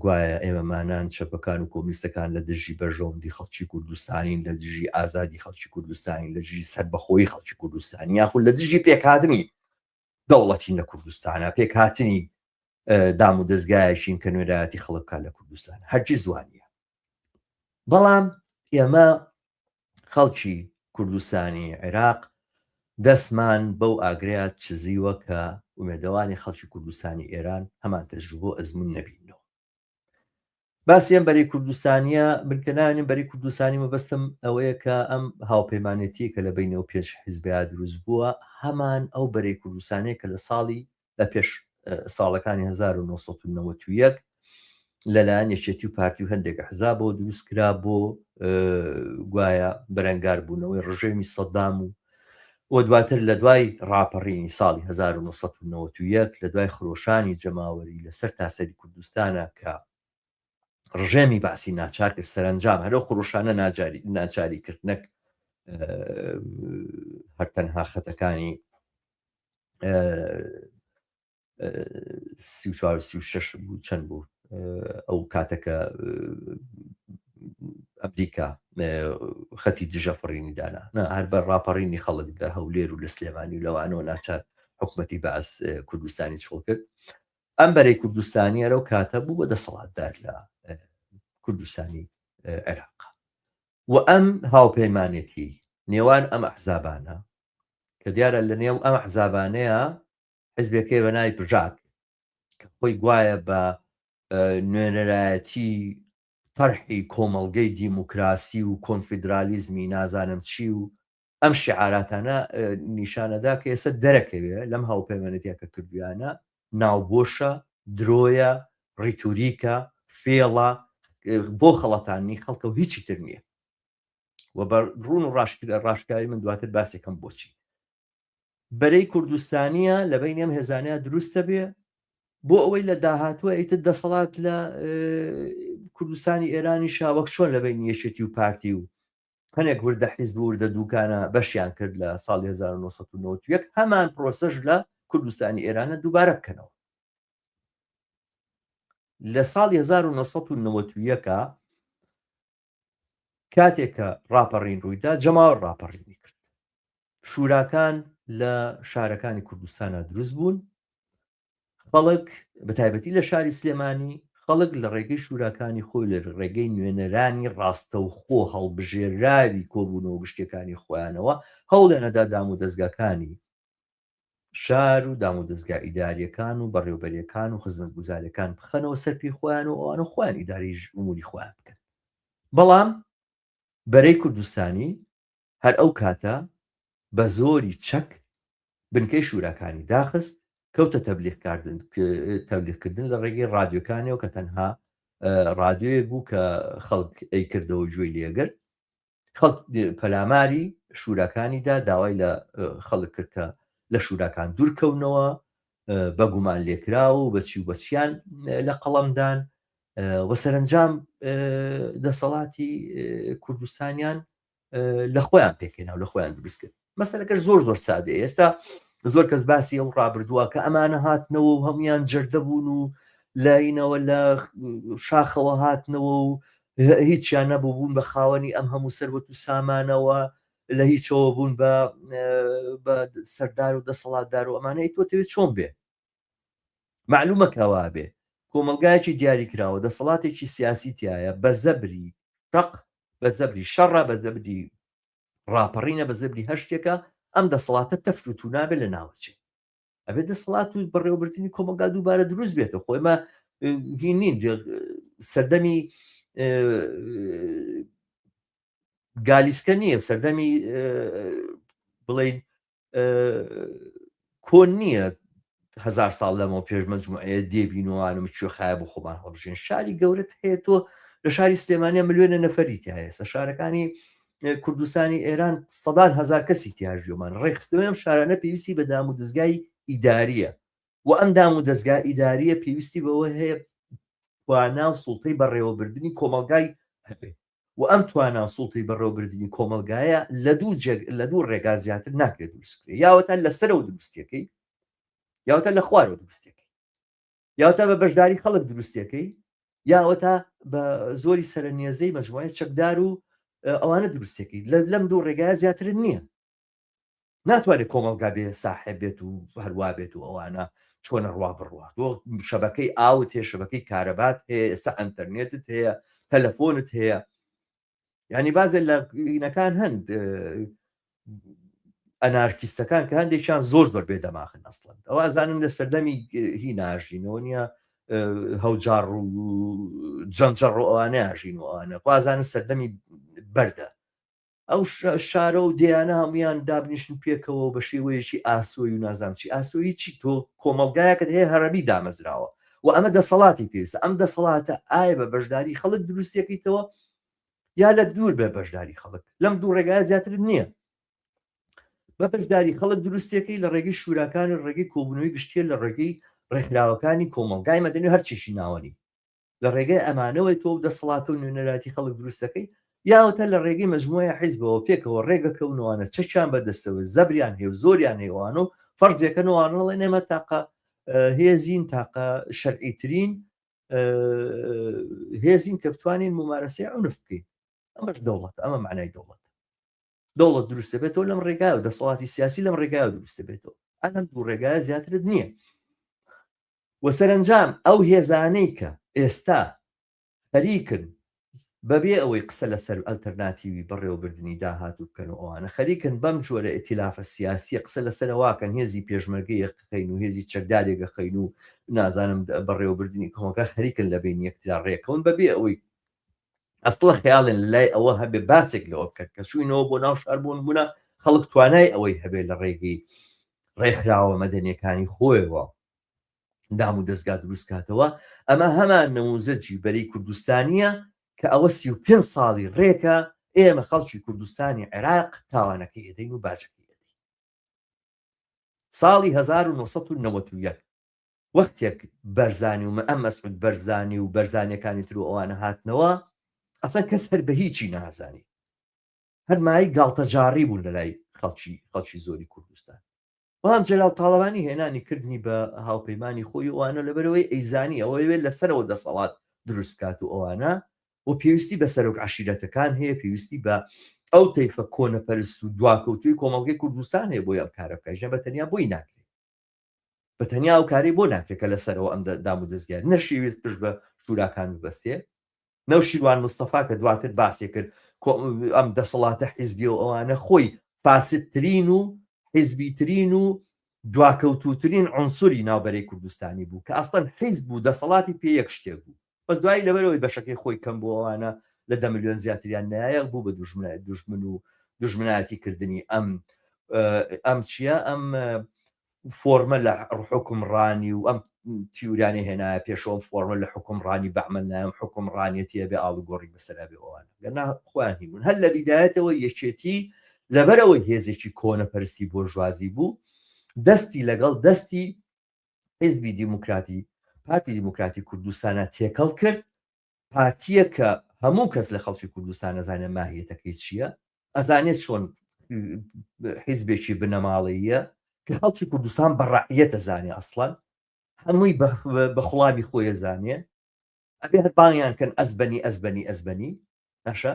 گوایە ئێمەمانان چەپەکان و کۆمیستەکان لە دژی بەرژەوەندی خەڵکی کوردستانین لە دژی ئازادی خەڵکی کوردستانین لە دژی سەربەخۆی خەڵکی کوردستانی یاخود لە دژی پێکهاتنی دەوڵەتی لە کوردستانە پێکهاتنی دام و دەستگایەکین کە نوێنەرایەتی خەڵک بکات لە کوردستان هەرگیز وانە بەڵام ئێمە خەڵکی کوردستانی عێراق دەستمان بەو ئاگرەیا چزیوە کە ئومێدەوانی خەڵکی کوردستانی ئێران هەمان تەجروبە و ئەزموون نەبیننەوە. باسی ئەم بەرەی کوردستانیە من کە ناوێنم بەرەی کوردستانی مەبەستم ئەوەیە کە ئەم هاوپەیمانێتیە کە لە بەینی ئەو پێنج حیزبەیا دروست بووە هەمان ئەو بەرەی کوردستانیە کە لە ساڵی لە پێش ساڵەکانی 1991. لەلایەن یەکێتی و پارتی و هەندێک ئەحزابەوە دروست کرا بۆ گوایە بەرەنگاربوونەوەی ڕژێمی سەدام و و دواتر لە دوای ڕاپەڕینی ساڵی 1991 لە دوای خرۆشانی جەماوەری لەسەر تاسەری کوردستانە کە ڕژێمی بەعسی ناچار کرد سەرنجام هەرو خرۆشانە ناچاری کرد نەک هەر تەنها خەتەکانی 34 36 بوو چەند بوو ئەو کاتەکە ئەمریکا خەتی دژە فڕینی دانا نا هەر بە ڕاپەڕینی خەڵک لە هەولێر و لە سلێمانی و لەوانەوە ناچار حکوومەتی بەعس کوردستانی چۆڵ کرد ئەم بەرەی کوردستانی ئەرەو کاتە بوو بە دەسەڵاتدار لە کوردستانی عێراق و ئەم هاوپەیمانێتی نێوان ئەم ئەحزابانە کە دیارە لە نێو ئەم حزابانەیە حزبێکەیە بە ناوی پژاک کە خۆی گوایە بە نوێنەرایەتی تەرحی کۆمەڵگەی دیموکراسی و کۆنفیدرالیزمی نازانم چی و ئەم شعاراتانە نیشانەدا کە ئێستا دەرەکەوێ لەم هاوپەیمانێتیە کە کردویانە ناوبۆشە، درۆیە، ڕیتوریکە، فێڵە، بۆ خەڵەتاندنی خەڵکە و هیچی تر نییە. و بە ڕوون و ڕاشکاوی من دواتر باسێکم بۆچی بەرەی کوردستانیە لە بەینی ئەم هێزانەیە دروستە بێ بۆ ئەوەی لە داهاتووە ئیتر دەسەڵات لە کوردستانی ئێرانی شا وەک چۆن لە بەینی یەکێتی و پارتی و هەنێک وردە حیزب و وردە دووکانە بەشیان کرد لە ساڵی 1991 هەمان پرۆسەش لە کوردستانی ئێرانە دووبارە بکەنەوە لە ساڵی 1991 کاتێک کە ڕاپەڕین ڕوویدا جەماوەر ڕاپەڕینی کرد شوراکان لە شارەکانی کوردستانە دروست بوون خەڵک بە تایبەتی لە شاری سلێمانی خەڵک لە ڕێگەی شوراکانی خۆی لە ڕێگەی نوێنەرانی ڕاستەوخۆ هەڵبژێراوی کۆبوونەوە گشتەکانی خۆیانەوە هەوڵێنەدا دام و دەستگاکانی شار و دامودەزگا ئیداریەکان و بەڕێوبەریەکان و خزمەتگوزاریەکان بخەنەوە سەر پێی خۆیان و ئەوانە خۆیان ئیدارەی ئوموری خۆیان بکەن. بەڵام بەرەی کوردستانی هەر ئەو کاتە بە زۆری چەک بنکەی شوراکانی داخست، کەوتە تەبلیغکردن لە ڕێگەی ڕادیۆکانیەوە کە تەنها ڕادیۆیەک بوو کە خەڵک ئەیکردەوە گوێی لێگرت. خەڵک پەلاماری شوراکانی دا، داوای لە خەڵک کرد کە لە شوراکان دوورکەونەوە، بە گومان لێکراو و بەچی و بەچیان لە قەڵەمدان و سەرەنجام دەسەڵاتی کوردستانیان لە خۆیان پێکهێنا و لە خۆیان دروست کرد. مەسەلەکەش زۆر زۆر سادەیە. ئێستا زۆر کەس باسی ئەو ڕابردووە کە ئەمانە هاتنەوە و هەمویان جەردە بوون و لاینەوە لە شاخەوە هاتنەوە و هیچیان نەبوو بوون بە خاوەنی ئەم هەموو سەروەت و سامانەوە لە هیچەوە بوون بە بە سەردار و دەسەڵاتدار و ئەمانەی تۆ تەوێت چۆن بێ معلومە کەوا بێ کۆمەلگایەکی دیاری کراوە دەسەڵاتێکی سیاسی تایە بە زەبری شەق بە زەبری شەڕە بە زەبری ڕاپەڕینە بە زەبری هەر شتێکە ئەم دەسەڵاتە تەفر و تونابێت لە ناوەچێ ئەبێت دەسەڵات و بەڕێوەبردنی کۆمەڵگا دووبارە دروست بێتە خۆ ئێمە هین نین سەردەمی گالیسکە نییە سەردەمی بڵین کۆن نییە هزار ساڵ لەمەوە پێش مەجموعەیە دێبینوانم کوێخایە بۆ خۆمان هەڵبژێن شاری گەورەت هەیە تۆ لە شاری سلێمانیا ملیۆنە نەفەری تایە سە شارەکانی کوردستانی ئێران سەدان هزار کەسی تیاژیۆمان ڕێکخستنەوەی ئەم شارانە پێویستی بە دام و دەستگای ئیداریە و ئەم دام و دەستگا ئیداریە پێویستی بەوە هەیە توانا و سوڵتەی بەڕێوەبردنی کۆمەڵگای هەبێ و ئەم توانا و سوڵتەی بەڕێوەبردنی کۆمەڵگایە لە دوو جێگ لە دوو ڕێگا زیاتر ناکرێت دروست بکرێت یاوەتا لە سەرەوە دروستیەکەی یاوەتا لە خوارەوە دروستیەکەی یاوەتا بە بەشداری خەڵک دروستیەکەی یاوەتا بە زۆری سەرنیێزەی مەجموعەی چەکدار و ئەوانە دروستەکەی لەم دوو ڕێگای زیاتر نییە ناتوانێت کۆمەڵگا بێ ساحێب بێت و هەروا بێت و ئەوانە چۆنە ڕوا بڕوا تۆ شەبەکەی ئاوت هەیە شەبەکەی کارەبات هەیە ئێستا ئەتەرنێتت هەیە تەلەفۆنت هەیە ینی بازێ لە هینەکان هەن ئەنارکیستەکان کە هەندێکیان زۆر زۆر بێ دەماخن ئەسڵەن ئەوە ئەزانن لە سەردەمی هی ناژینەوە نییە هەوجاڕ و جەنجەڕ و ئەوانە ژین و ئەوانە خوازانن سەردەمی بەردە ئەو شارە و دێیانە هەموویان دابنیشن پێکەوە و بە شێوەیەکی ئاسۆی و نازانم چی ئاسۆیی چی تۆ کۆمەڵگایەکت هەیە هەرەمی دامەزراوە. و ئەمە دەسەڵاتی پێویستە ئەم دەسەڵاتە ئایا بە بەشداری خەڵک دروستیەکەیتەوە یا لە دوور بە بەشداری خەڵک لەم دوو ڕێگایە زیاتر نییە بە بەشداری خەڵک دروستیەکەی لە ڕێگەی شوراکان و ڕێگەی کۆبوونەوەی گشتیە لە ڕێگەی ڕێکخراوەکانی کۆمەڵگای مەدەنی و هەرچیشی ناوەنی لە ڕێگەی ئەمانەوەی تۆ دەسەڵات و نوێنەراتی خەڵک دروستەکەی یاوەتە لە ڕێگەی مەجموعە حیزبەوە پێکەوە ڕێگەکەونەوانە چەکیان بەدەستەوە زەبریان هەیە و زۆریان هەیەوان و فەرزێکەنەوانە ڵێن ئێمە تاقە هێزین تاقە شەرعیترین هێزین کە بتوانین ممارەسەی عنف بکەین ئەمەش دەوڵەت ئەمە معنای دەوڵەت دەوڵەت دروست دەبێتەوە لەم ڕێگایەوە دەسەڵاتی سیاسی لەم ڕێگایەوە دروست دەبێتەوە ئەم دوو ڕێگایە زیاترت نییە و سەرەنجام ئەو هێزانەی کە ئێستا خەریکن بەبێ ئەوەی قسە لەسەر ئەلتەرناتیوی بەڕێوەبردنی داهاتوو بکەن و ئەوانە خەریکن بەم جۆرە ئیتیلافە سیاسیە قسە لەسەر واکەن هێزی پێشمەرگە یەکخەین و هێزی چەکدار یەکەخەین و نازانم بەڕێوەبردنی کۆمەڵگا خەریکن لە بین یەکترا ڕێکەون بەبێ ئەوەی ئەسڵە خەیاڵێن لە لای ئەوە هەبێ باسێک لەوە بکەن کە چوینەوە بۆ ناو شار بۆ نمونە خەڵک توانای ئەوەی هەبێ لە ڕێگەی ڕێکخراوە مەدەنیەکانی خۆیەوە دام و دەستگا دروست کاتەوە ئەمە هەمان نموزەجی بەرەی کوردستانیە کە ئەوە 35 ساڵی ڕێکە ئێمە خەڵکی کوردستانی عێراق تاوانەکەی ئەدەین و باجەکەی ئەدەین ساڵی 1991 وەختێک بەرزانی و ئەم مەسعود بەرزانی و بەرزانیەکانی تر و ئەوانە هاتنەوە ئەسڵەن کەس هەر بە هیچی نازانی هەر مای گاڵتەجاڕی بوون لە لای خەڵکی خەڵکی زۆری کوردستان بەڵام جەلال تاڵەبانی هێنانی کردنی بە هاوپەیمانی خۆی ئەوانە لەبەرەوەی ئەیزانی ئەوەیەوێت لەسەرەوە دەسەڵات دروست بکات و ئەوانە و پێویستی بە سەرۆک عەشیرەتەکان هەیە پێویستی بە ئەو تەیفە کۆنەپەرست و دواکەوتوی کۆمەڵگەی کوردستان هەیە بۆی ئەم کارە بکات ژە بە تەنیا بۆی ناکرێت بە تەنیا ئەو کارەی بۆ ناکرێت کە لەسەرەوە ئەم دام و دەزگای نەشیویست پشت بە شوراکان ببەستێ نەوشیروان مستەفا کە دواتر باسی کرد ئەم دەسەڵاتە حیزبی و ئەوانە خۆی فاسدترین و حیزبیترین و دواکەوتوترین عنسوری ناوبەرەی کوردستانی بوو کە ئەسڵەن حیزب و دەسەڵاتی پێ یەک شتێک بوو بەس دوایی لەبەرەوەی بەشەکەی خۆی کەم بۆ ئەوانە لە دە ملیۆن زیاتریان نایە بوو بە دوژمن و دوژمنایەتی کردنی ئەم ئەم چییە ئەم فۆرمە لە حوکمڕانی و ئەم تیورانەی هێنایە پێشەوە ئەم فۆرمە لە حوکمڕانی بەعمەل نایە ئەم حوکمڕانیەتیە بێ ئاڵوگۆڕی بەسەرا بێ ئەوانە گەرنا خۆیان هی بوون هەر لە بیدایەتەوە یەکێتی لەبەرەوەی هێزێکی کۆنەپەرستی بۆرژوازی بوو دەستی لەگەڵ دەستی حیزبی دیموکراتی پارتی دیموکراتی کوردستانە تێکەڵ کرد پارتییە کە هەموو کەس لە خەڵکی کوردستان ئەزانێت ماهیەتەکەی چییە، ئەزانێت چۆن حیزبێکی بنەماڵەییە کە خەڵکی کوردستان بە ڕەعیەت ئەزانێ ئەسڵەن هەمووی بە خوڵامی خۆی ئەزانێ ئەبێ هەر بانگیان کەن ئەزبەنی ئەزبەنی ئەزبەنی باشە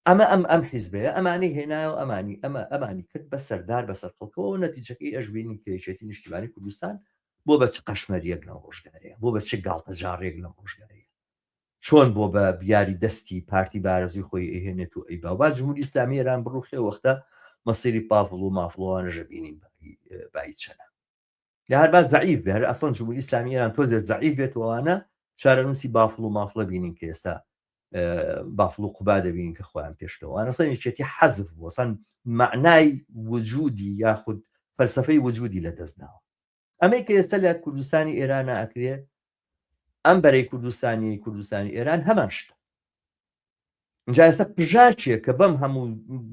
ئەمە ئەم ئەم حیزبەیە ئەمانی هێنایەوە ئەمانی ئەمە ئەمانی کرد بە سەردار بەسەر خەڵکەوە نەتیجەکەی ئەشبینی کە یەکێتی نیشتیمانی کوردستان بۆ بە چ قەشمەریەک لەم ڕۆژگارەیە بۆ بە چ گاڵتەجاڕێک لەم ڕۆژگارەیە چۆن بۆ بە بیاری دەستی پارتی بارزوی خۆی ئەهێنێت و ئەیبا با جمهوری ئیسلامی ئێران بڕوخێ وەختە مەسیری پاڤڵ و مافڵەوانەژە بینین بایی چەنە یا هەر با زەعیف بێ هەر ئەسڵەن جمهوری ئیسلامی ئێران تۆزێ زەعیف بێت وانە چارەنووسی بافڵ و مافڵە بینین کە ئێستا بافڵ و قوبا دەبینین کە خۆیان پێشکەوە ئەسڵەن یەکێتی حەزف بوو ئەسڵەن مەعنای وجودی یاخود فەلسەفەی وجودی لەدەست داوە ئەمەی کە ئێستا لە کوردستانی ئێران ئەکرێ ئەم بەرەی کوردستانی کوردستانی ئێران هەمان شتە اینجا ئێستا پژاکێک کە بەم هەموو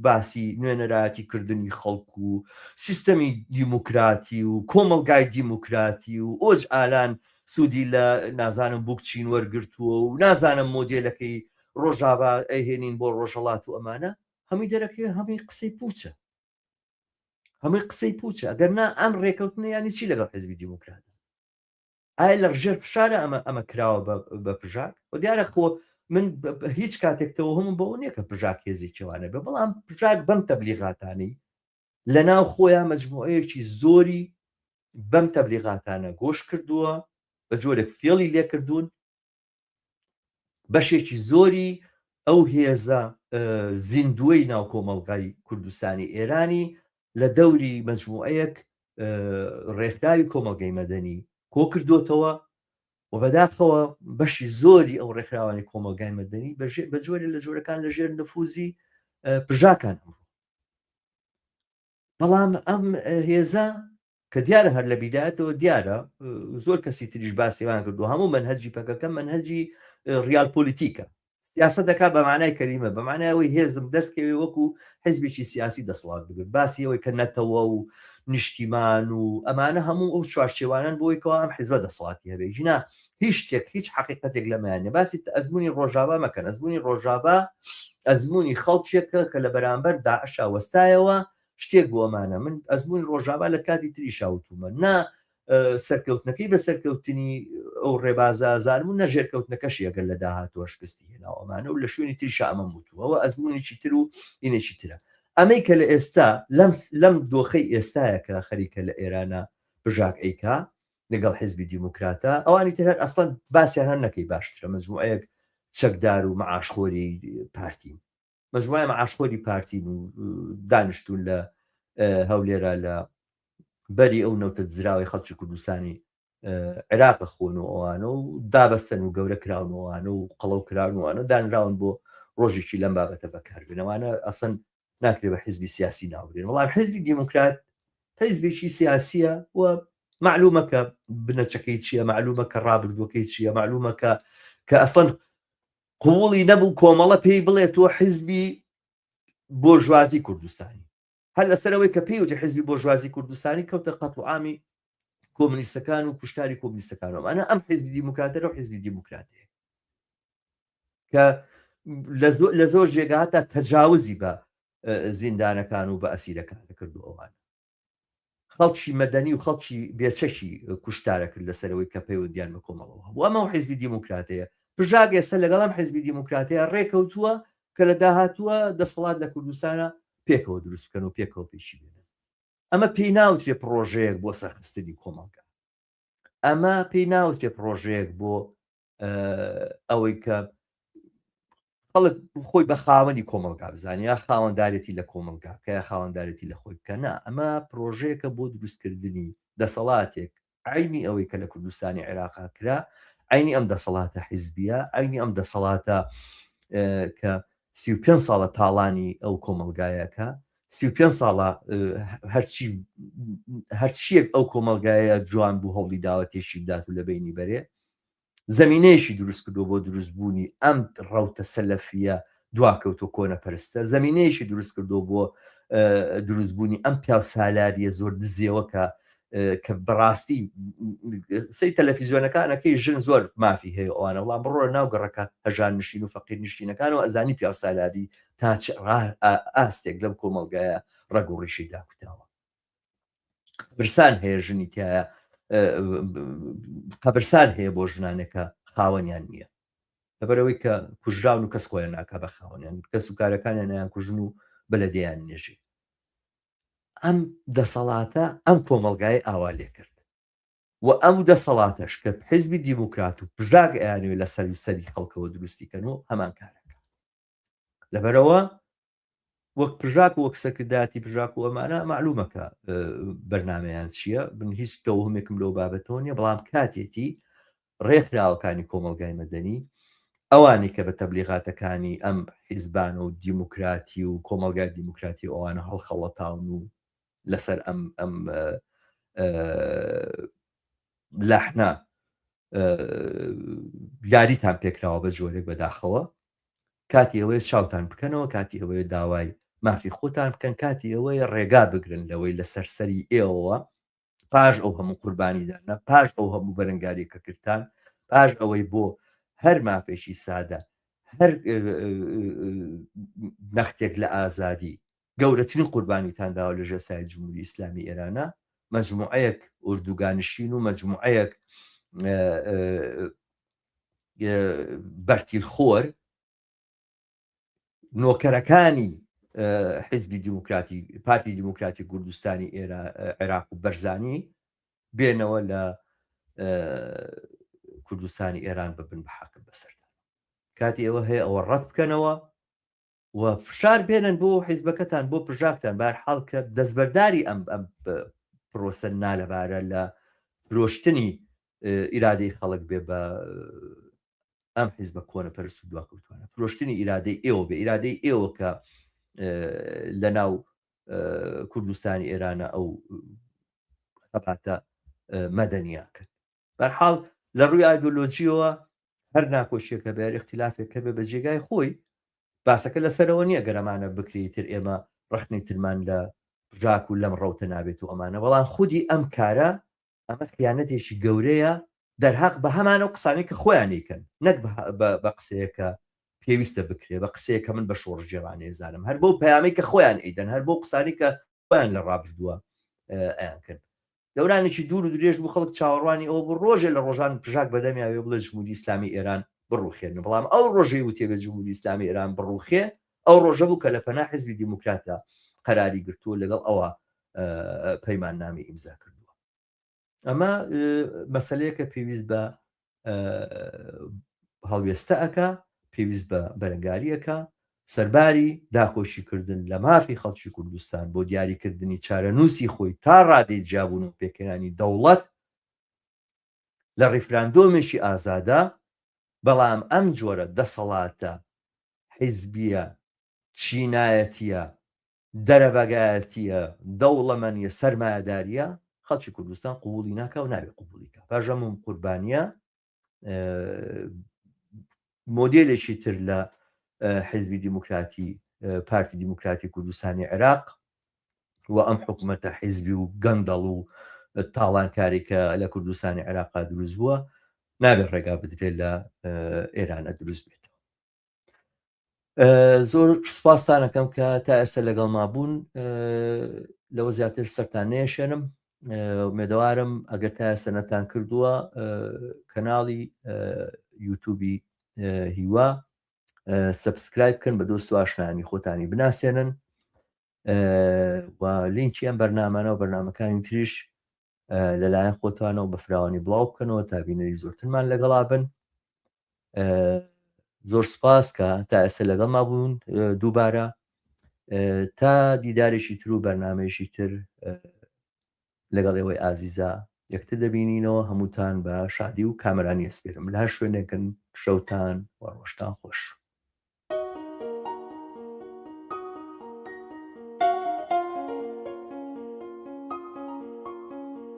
باسی نوێنەرایەتی کردنی خەڵک و سیستەمی دیموکراتی و کۆمەڵگای دیموکراتی و ئۆج ئالان سوودی لە نازانم بوکچین وەرگرتووە و نازانم مۆدێلەکەی ڕۆژاوا ئەیهێنین بۆ ڕۆژهەڵات و ئەمانە هەمووی دەرەکەوێ هەمووی قسەی پوچە هەمووی قسەی پوچە ئەگەر نا ئەم ڕێکەوتنە یانی چی لەگەڵ حزبی دیموکرات ئایا لە ژێر فشارە ئەمە ئەمە کراوە بە پژاک و دیارە خۆ من هیچ کاتێک تەوەهمم بەوە نییە کە پژاک هێزێکیوانە بێ بەڵام پژاک بەم تەبلیغاتانی لە ناو خۆیان مەجموعەیەکی زۆری بەم تەبلیغاتانە گۆش کردووە بە جۆرێک فێڵی لێکردوون بەشێکی زۆری ئەو هێزە زیندووەی ناو کۆمەڵگای کوردستانی ئێرانی لە دەوری مەجموعەیەک ڕێکخراوی کۆمەڵگەی مەدەنی کۆ کردوتەوە و بەداخەوە بەشی زۆری ئەو ڕێکخراوانی کۆمەڵگای مەدەنی بە جۆرە لە جۆرەکان لە ژێر نفوزی پژاکان ئەمڕۆ بەڵام ئەم هێزە. کە دیارە هەر لە بیدایەتەوە دیارە زۆر کەسی تریش باسیوان کردو هەموو مەنهەجی پەکەکە مەنهەجی ڕیال پۆلیتیکە سیاسەت دەکات بە معنای کەلیمە بە معنای ئەوەی هێزم دەستکەوێ وەکو حزبێکی سیاسی دەسەڵات بگرت باسی ئەوەی کە نەتەوە و نیشتیمان و ئەمانە هەموو ئەو چوارچێوانەن بۆی کەوا ئەم حزبە دەسەڵاتی هەبێ ژینا هیچ شتێک هیچ حەقیقەتێک لەمەیان نیە باسی ئەزموونی ڕۆژاوا مەکەن ئەزموونی ڕۆژاوا ئەزموونی خەڵکێکە کە لە بەرامبەر داعشا وەستایەوە شتێک بۆ ئەمانە من ئەزموونی ڕۆژاوا لە کاتی تریشا وتومە نا سەرکەوتنەکەی بە سەرکەوتنی ئەو ڕێبازە ئەزانم و نە ژێرکەوتنەکەشی ئەگەر لە داهاتووە شکستی هێناوە ئەمانە و لە شوێنی تریشا ئەمەم وتووە ئەوە ئەزموونێکی تر و ئینێکی ترە ئەمەی کە لە ئێستا لەم لەم دۆخەی ئێستایە کە خەریکە لە ئێرانە بژاک ئەیکا لەگەڵ حیزبی دیموکراتە ئەوانی تر هەر ئەسڵەن باسیان هەر نەکەی باشترە مەجموعەیەک چەکدار و مەعاشخۆری پارتین مەجموعە مەعاشخۆری پارتین و دانیشتوون لە هەولێرا لە بەری ئەو نەوتە دزراوەی خەڵکی کوردستانی عێراق خۆن و ئەوانە و دابەستن و گەورە کراون و ئەوانە و قەڵەو کراون و ئەوانە دانراون بۆ ڕۆژێکی لەم بابەتە بەکاربێنەوانە ئەسن ناکرێ بە حزبی سیاسی ناوبرێن بەڵام حزبی دیموکرات حزبێکی سیاسیە و معلومە کە بنەچەکەی چییە معلومە کە ڕابردووەکەی چییە معلومە کە کە ئەسڵەن قووڵی نەبوو کۆمەڵە پێی بڵێ تۆ حزبی بۆرژوازی کوردستانی هەر لەسەرەوەی کە پێی وتی حزبی بۆرژوازی کوردستانی کەوتە قەتڵ عامی کۆمنیستەکان و کوشتاری کۆمنیستەکان و ئەمانە ئەم حزبی دیموکراتە لەو حزبی دیموکراتەیە کە لە زۆر جێگا هەتا تەجاوزی بە زیندانەکان و بە ئەسیرەکان کردو ئەوانە خەڵکی مەدەنی و خەڵکی بێچەکی کوشتارە کرد لەسەرەوەی کە پەیوەندیان بە کۆمەڵەوە هەبوو ئەمە و حیزبی دیموکراتەیە پژاک ئێستا لەگەڵ ئەم حیزبی دیموکراتەیە ڕێکەوتووە کە لە داهاتووە دەسەڵات لە کوردستانە پێکەوە دروست بکەن و پێکەوە پێشی بێنن ئەمە پێی ناوترێ پڕۆژەیەک بۆ سەرخستنی کۆمەڵگا ئەمە پێی ناوترێ پڕۆژەیەک بۆ ئەوەی کە خەڵک خۆی بە خاوەنی کۆمەڵگا بزانانی یا خاوەندارێتی لە کۆمەڵگا بکە یا خاوەندارێتی لە خۆی بکە نا ئەمە پرۆژەیەکە بۆ دروستکردنی دەسەڵاتێک عینی ئەوەی کە لە کوردستانی عێراقا کرا عینی ئەم دەسەڵاتە حیزبیە عینی ئەم دەسەڵاتە کە 35 ساڵە تاڵانی ئەو کۆمەلگایەکە 35 ساڵە هەرچی هەرچیەک ئەو کۆمەلگایە جوان بوو هەوڵی داوە تێشی بدات و لە بینی بەرێ زەمینەیەکی دروست کردووە بۆ دروست بوونی ئەم ڕەوتە سەلەفیە دواکەوتوە کۆنەپەرستە، زەمینەیەکی دروست کردووە بۆ دروست بوونی ئەم پیاو سالاریە زۆر دزێوە کە کە بەڕاستی سەی تەلەفیزیۆنەکانەکەی ژن زۆر مافی هەیە ئەوانە وڵام بڕۆ ناو گەڕەکە هەژار نشین و فەقیر نشینەکانەوە ئەزانی پیاو سالاری تا چ ئاستێک لەم کۆمەڵگایە ڕەگ و ڕیشەی داکوتاوە. قەبرسان هەیە ژنی تایە قەبرسان هەیە بۆ ژنانێکە خاوەنیان نییە لەبەرەوەی کە کوژراون و کەس خۆیان ناکا بە خاوەنیان کەس و کارەکانیان نیان کوژن و بەلەدیان نێژێ ئەم دەسەڵاتە ئەم کۆمەلگای ئاوا لێکرد و ئەم دەسەڵاتەش کە حیزبی دیموکرات و پژاک ئەیانەوێ لە سەر سەری خەڵکەوە دروستی کەن و هەمان کارەکە لەبەرەوە وەک پژاک و وەک سەرکردایەتی پژاک و ئەمانە مەعلومە کە بەرنامەیان چییە من هیچ تەوهمێکم لەو بابەتەوە نییە بەڵام کاتێتی ڕێکخراوەکانی کۆمەڵگای مەدەنی ئەوانی کە بە تەبلیغاتەکانی ئەم حیزبان و دیموکراتی و کۆمەڵگای دیموکراتی ئەوانە هەڵخەڵەتاون و لەسەر ئەم ئەم لەحنا یاریتان پێکراوە بە جۆرێک بەداخەوە کاتی ئەوەیە چاوتان بکەنەوە کاتی ئەوەیە داوای مافی خۆتان بکەن کاتی ئەوەیە ڕێگا بگرن لەوەی لەسەر سەری ئێوەوە پاش ئەو هەموو قوربانیدانە پاش ئەو هەموو بەرەنگاری کە کردتان پاش ئەوەی بۆ هەر مافێکی سادە هەر نەختێک لە ئازادی گەورەترین قوربانیتان داوە لە ژێر سایەی جمهوری ئیسلامی ئێرانە، مەجموعەیەک ئوردوگانشین و مەجموعەیەک بەرتیلخۆر نۆکەرەکانی حیزبی دیموکراتی پارتی دیموکراتی کوردستانی عێراق و بەرزانی بێنەوە لە کوردستانی ئێران ببن بە حاکم بەسەردا کاتی ئەوە هەیە ئەوە ڕەت بکەنەوە و فشار بێنن بۆ حیزبەکەتان بۆ پژاکتان بارحاڵ کە دەستبەرداری ئەم ئەم پرۆسە نالەبارە لە فرۆشتنی ئیرادەی خەڵک بێ بە ئەم حیزبە کۆنە پەرست و دواکەوتوانە فرۆشتنی ئیرادەی ئێوە بێ ئیرادەی ئێوە کە لە ناو کوردستانی ئێرانە ئەو خەباتە مەدەنیاکەن. بەرحاڵ لە ڕووی ئایدۆلۆجیەوە هەر ناکۆکیەک هەبێ، هەر ئیختیلافێک هەبێ بە جێگای خۆی، باسەکە لەسەرەوە نییە گەر ئەمانە بکرێ ئیتر ئێمە ڕەخنەی ترمان لە پژاک و لەم ڕەوتە نابێت و ئەمانە، بەڵام خودی ئەم کارە ئەمە خیانەتێکی گەورەیە دەرهەق بە هەمان ئەو قسانەی کە خۆیان ئەیکەن، نەک بە قسەیەک کە پێویستە بکرێ، بە قسەیەک کە من بە شۆڕشگێڕانە ئەیزانم، هەر بەو پەیامەی کە خۆیان ئەیدەن، هەر بەو قسانەی کە خۆیان لە ڕابردووە ئەیانکەن. دەورانێکی دوور و درێژ بوو خەڵک چاوەڕوانی ئەوە بوو ڕۆژێ لە ڕۆژان پژاک بەدەمیا بێ بڵێ جمهوری ئیسلامی ئێران بڕوخێنن، بەڵام ئەو ڕۆژەی وتێ بێ جمهوری ئیسلامی ئێران بڕوخێ ئەو ڕۆژە بوو کە لە پەنا حزبی دیموکراتە قەراری گرتووە لەگەڵ ئەوە پەیماننامەی ئیمزا کردووە. ئەمە مەسەلەیەکە پێویست بە هەڵوێستە ئەکا، پێویست بە بەرەنگاری ئەکا، سەرباری داکۆکیکردن لە مافی خەڵکی کوردستان بۆ دیاریکردنی چارەنووسی خۆی تا ڕادەی جیابوون و پێکهێنانی دەوڵەت لە ڕیفراندۆمێکی ئازادا، بەڵام ئەم جۆرە دەسەڵاتە حیزبییە چینایەتییە دەرەبەگایەتییە دەوڵەمەنییە سەرمایەدارییە خەڵکی کوردستان قبوڵی ناکا و نابێ قبوڵی کا. پاش ئەم قوربانییە مۆدێلێکی تر لە حیزبی دیموکراتی پارتی دیموکراتی کوردستانی عێراق و ئەم حکوومەتە حیزبی و گەندەڵ و تاڵانکاری کە لە کوردستانی عێراقا دروست بووە نابێت ڕێگا بدرێت لە ئێرانە دروست بێت. زۆر سپاستانەکەم کە تا ئێستا لەگەڵما بوون لەوە زیاتر سەرتان نێشێنم مێدەوارم ئەگەر تا ئێستا نەتان کردووە کەناڵی یوتوبی هیوا subscribe بکەن بە دۆست و ئاشنانی خۆتانی بناسێنن و لینکی ئەم بەرنامانە و بەرنامەکانی تریش لەلایەن خۆتانەوە بە فراوانی بڵاو بکەنەوە تا بینەری زۆرترمان لەگەڵا بن. زۆر سپاس کە تا ئێستا لەگەڵما بوون. دووبارە تا دیدارێکی تر و بەرنمەیەکی تر لەگەڵ ئێوەی ئازیزا یەکتر دەبینینەوە. هەمووتان بە شادی و کامەرانی ئەسپێرم. لە هەر شوێنێکن شەوتان و ڕۆژتان خۆش.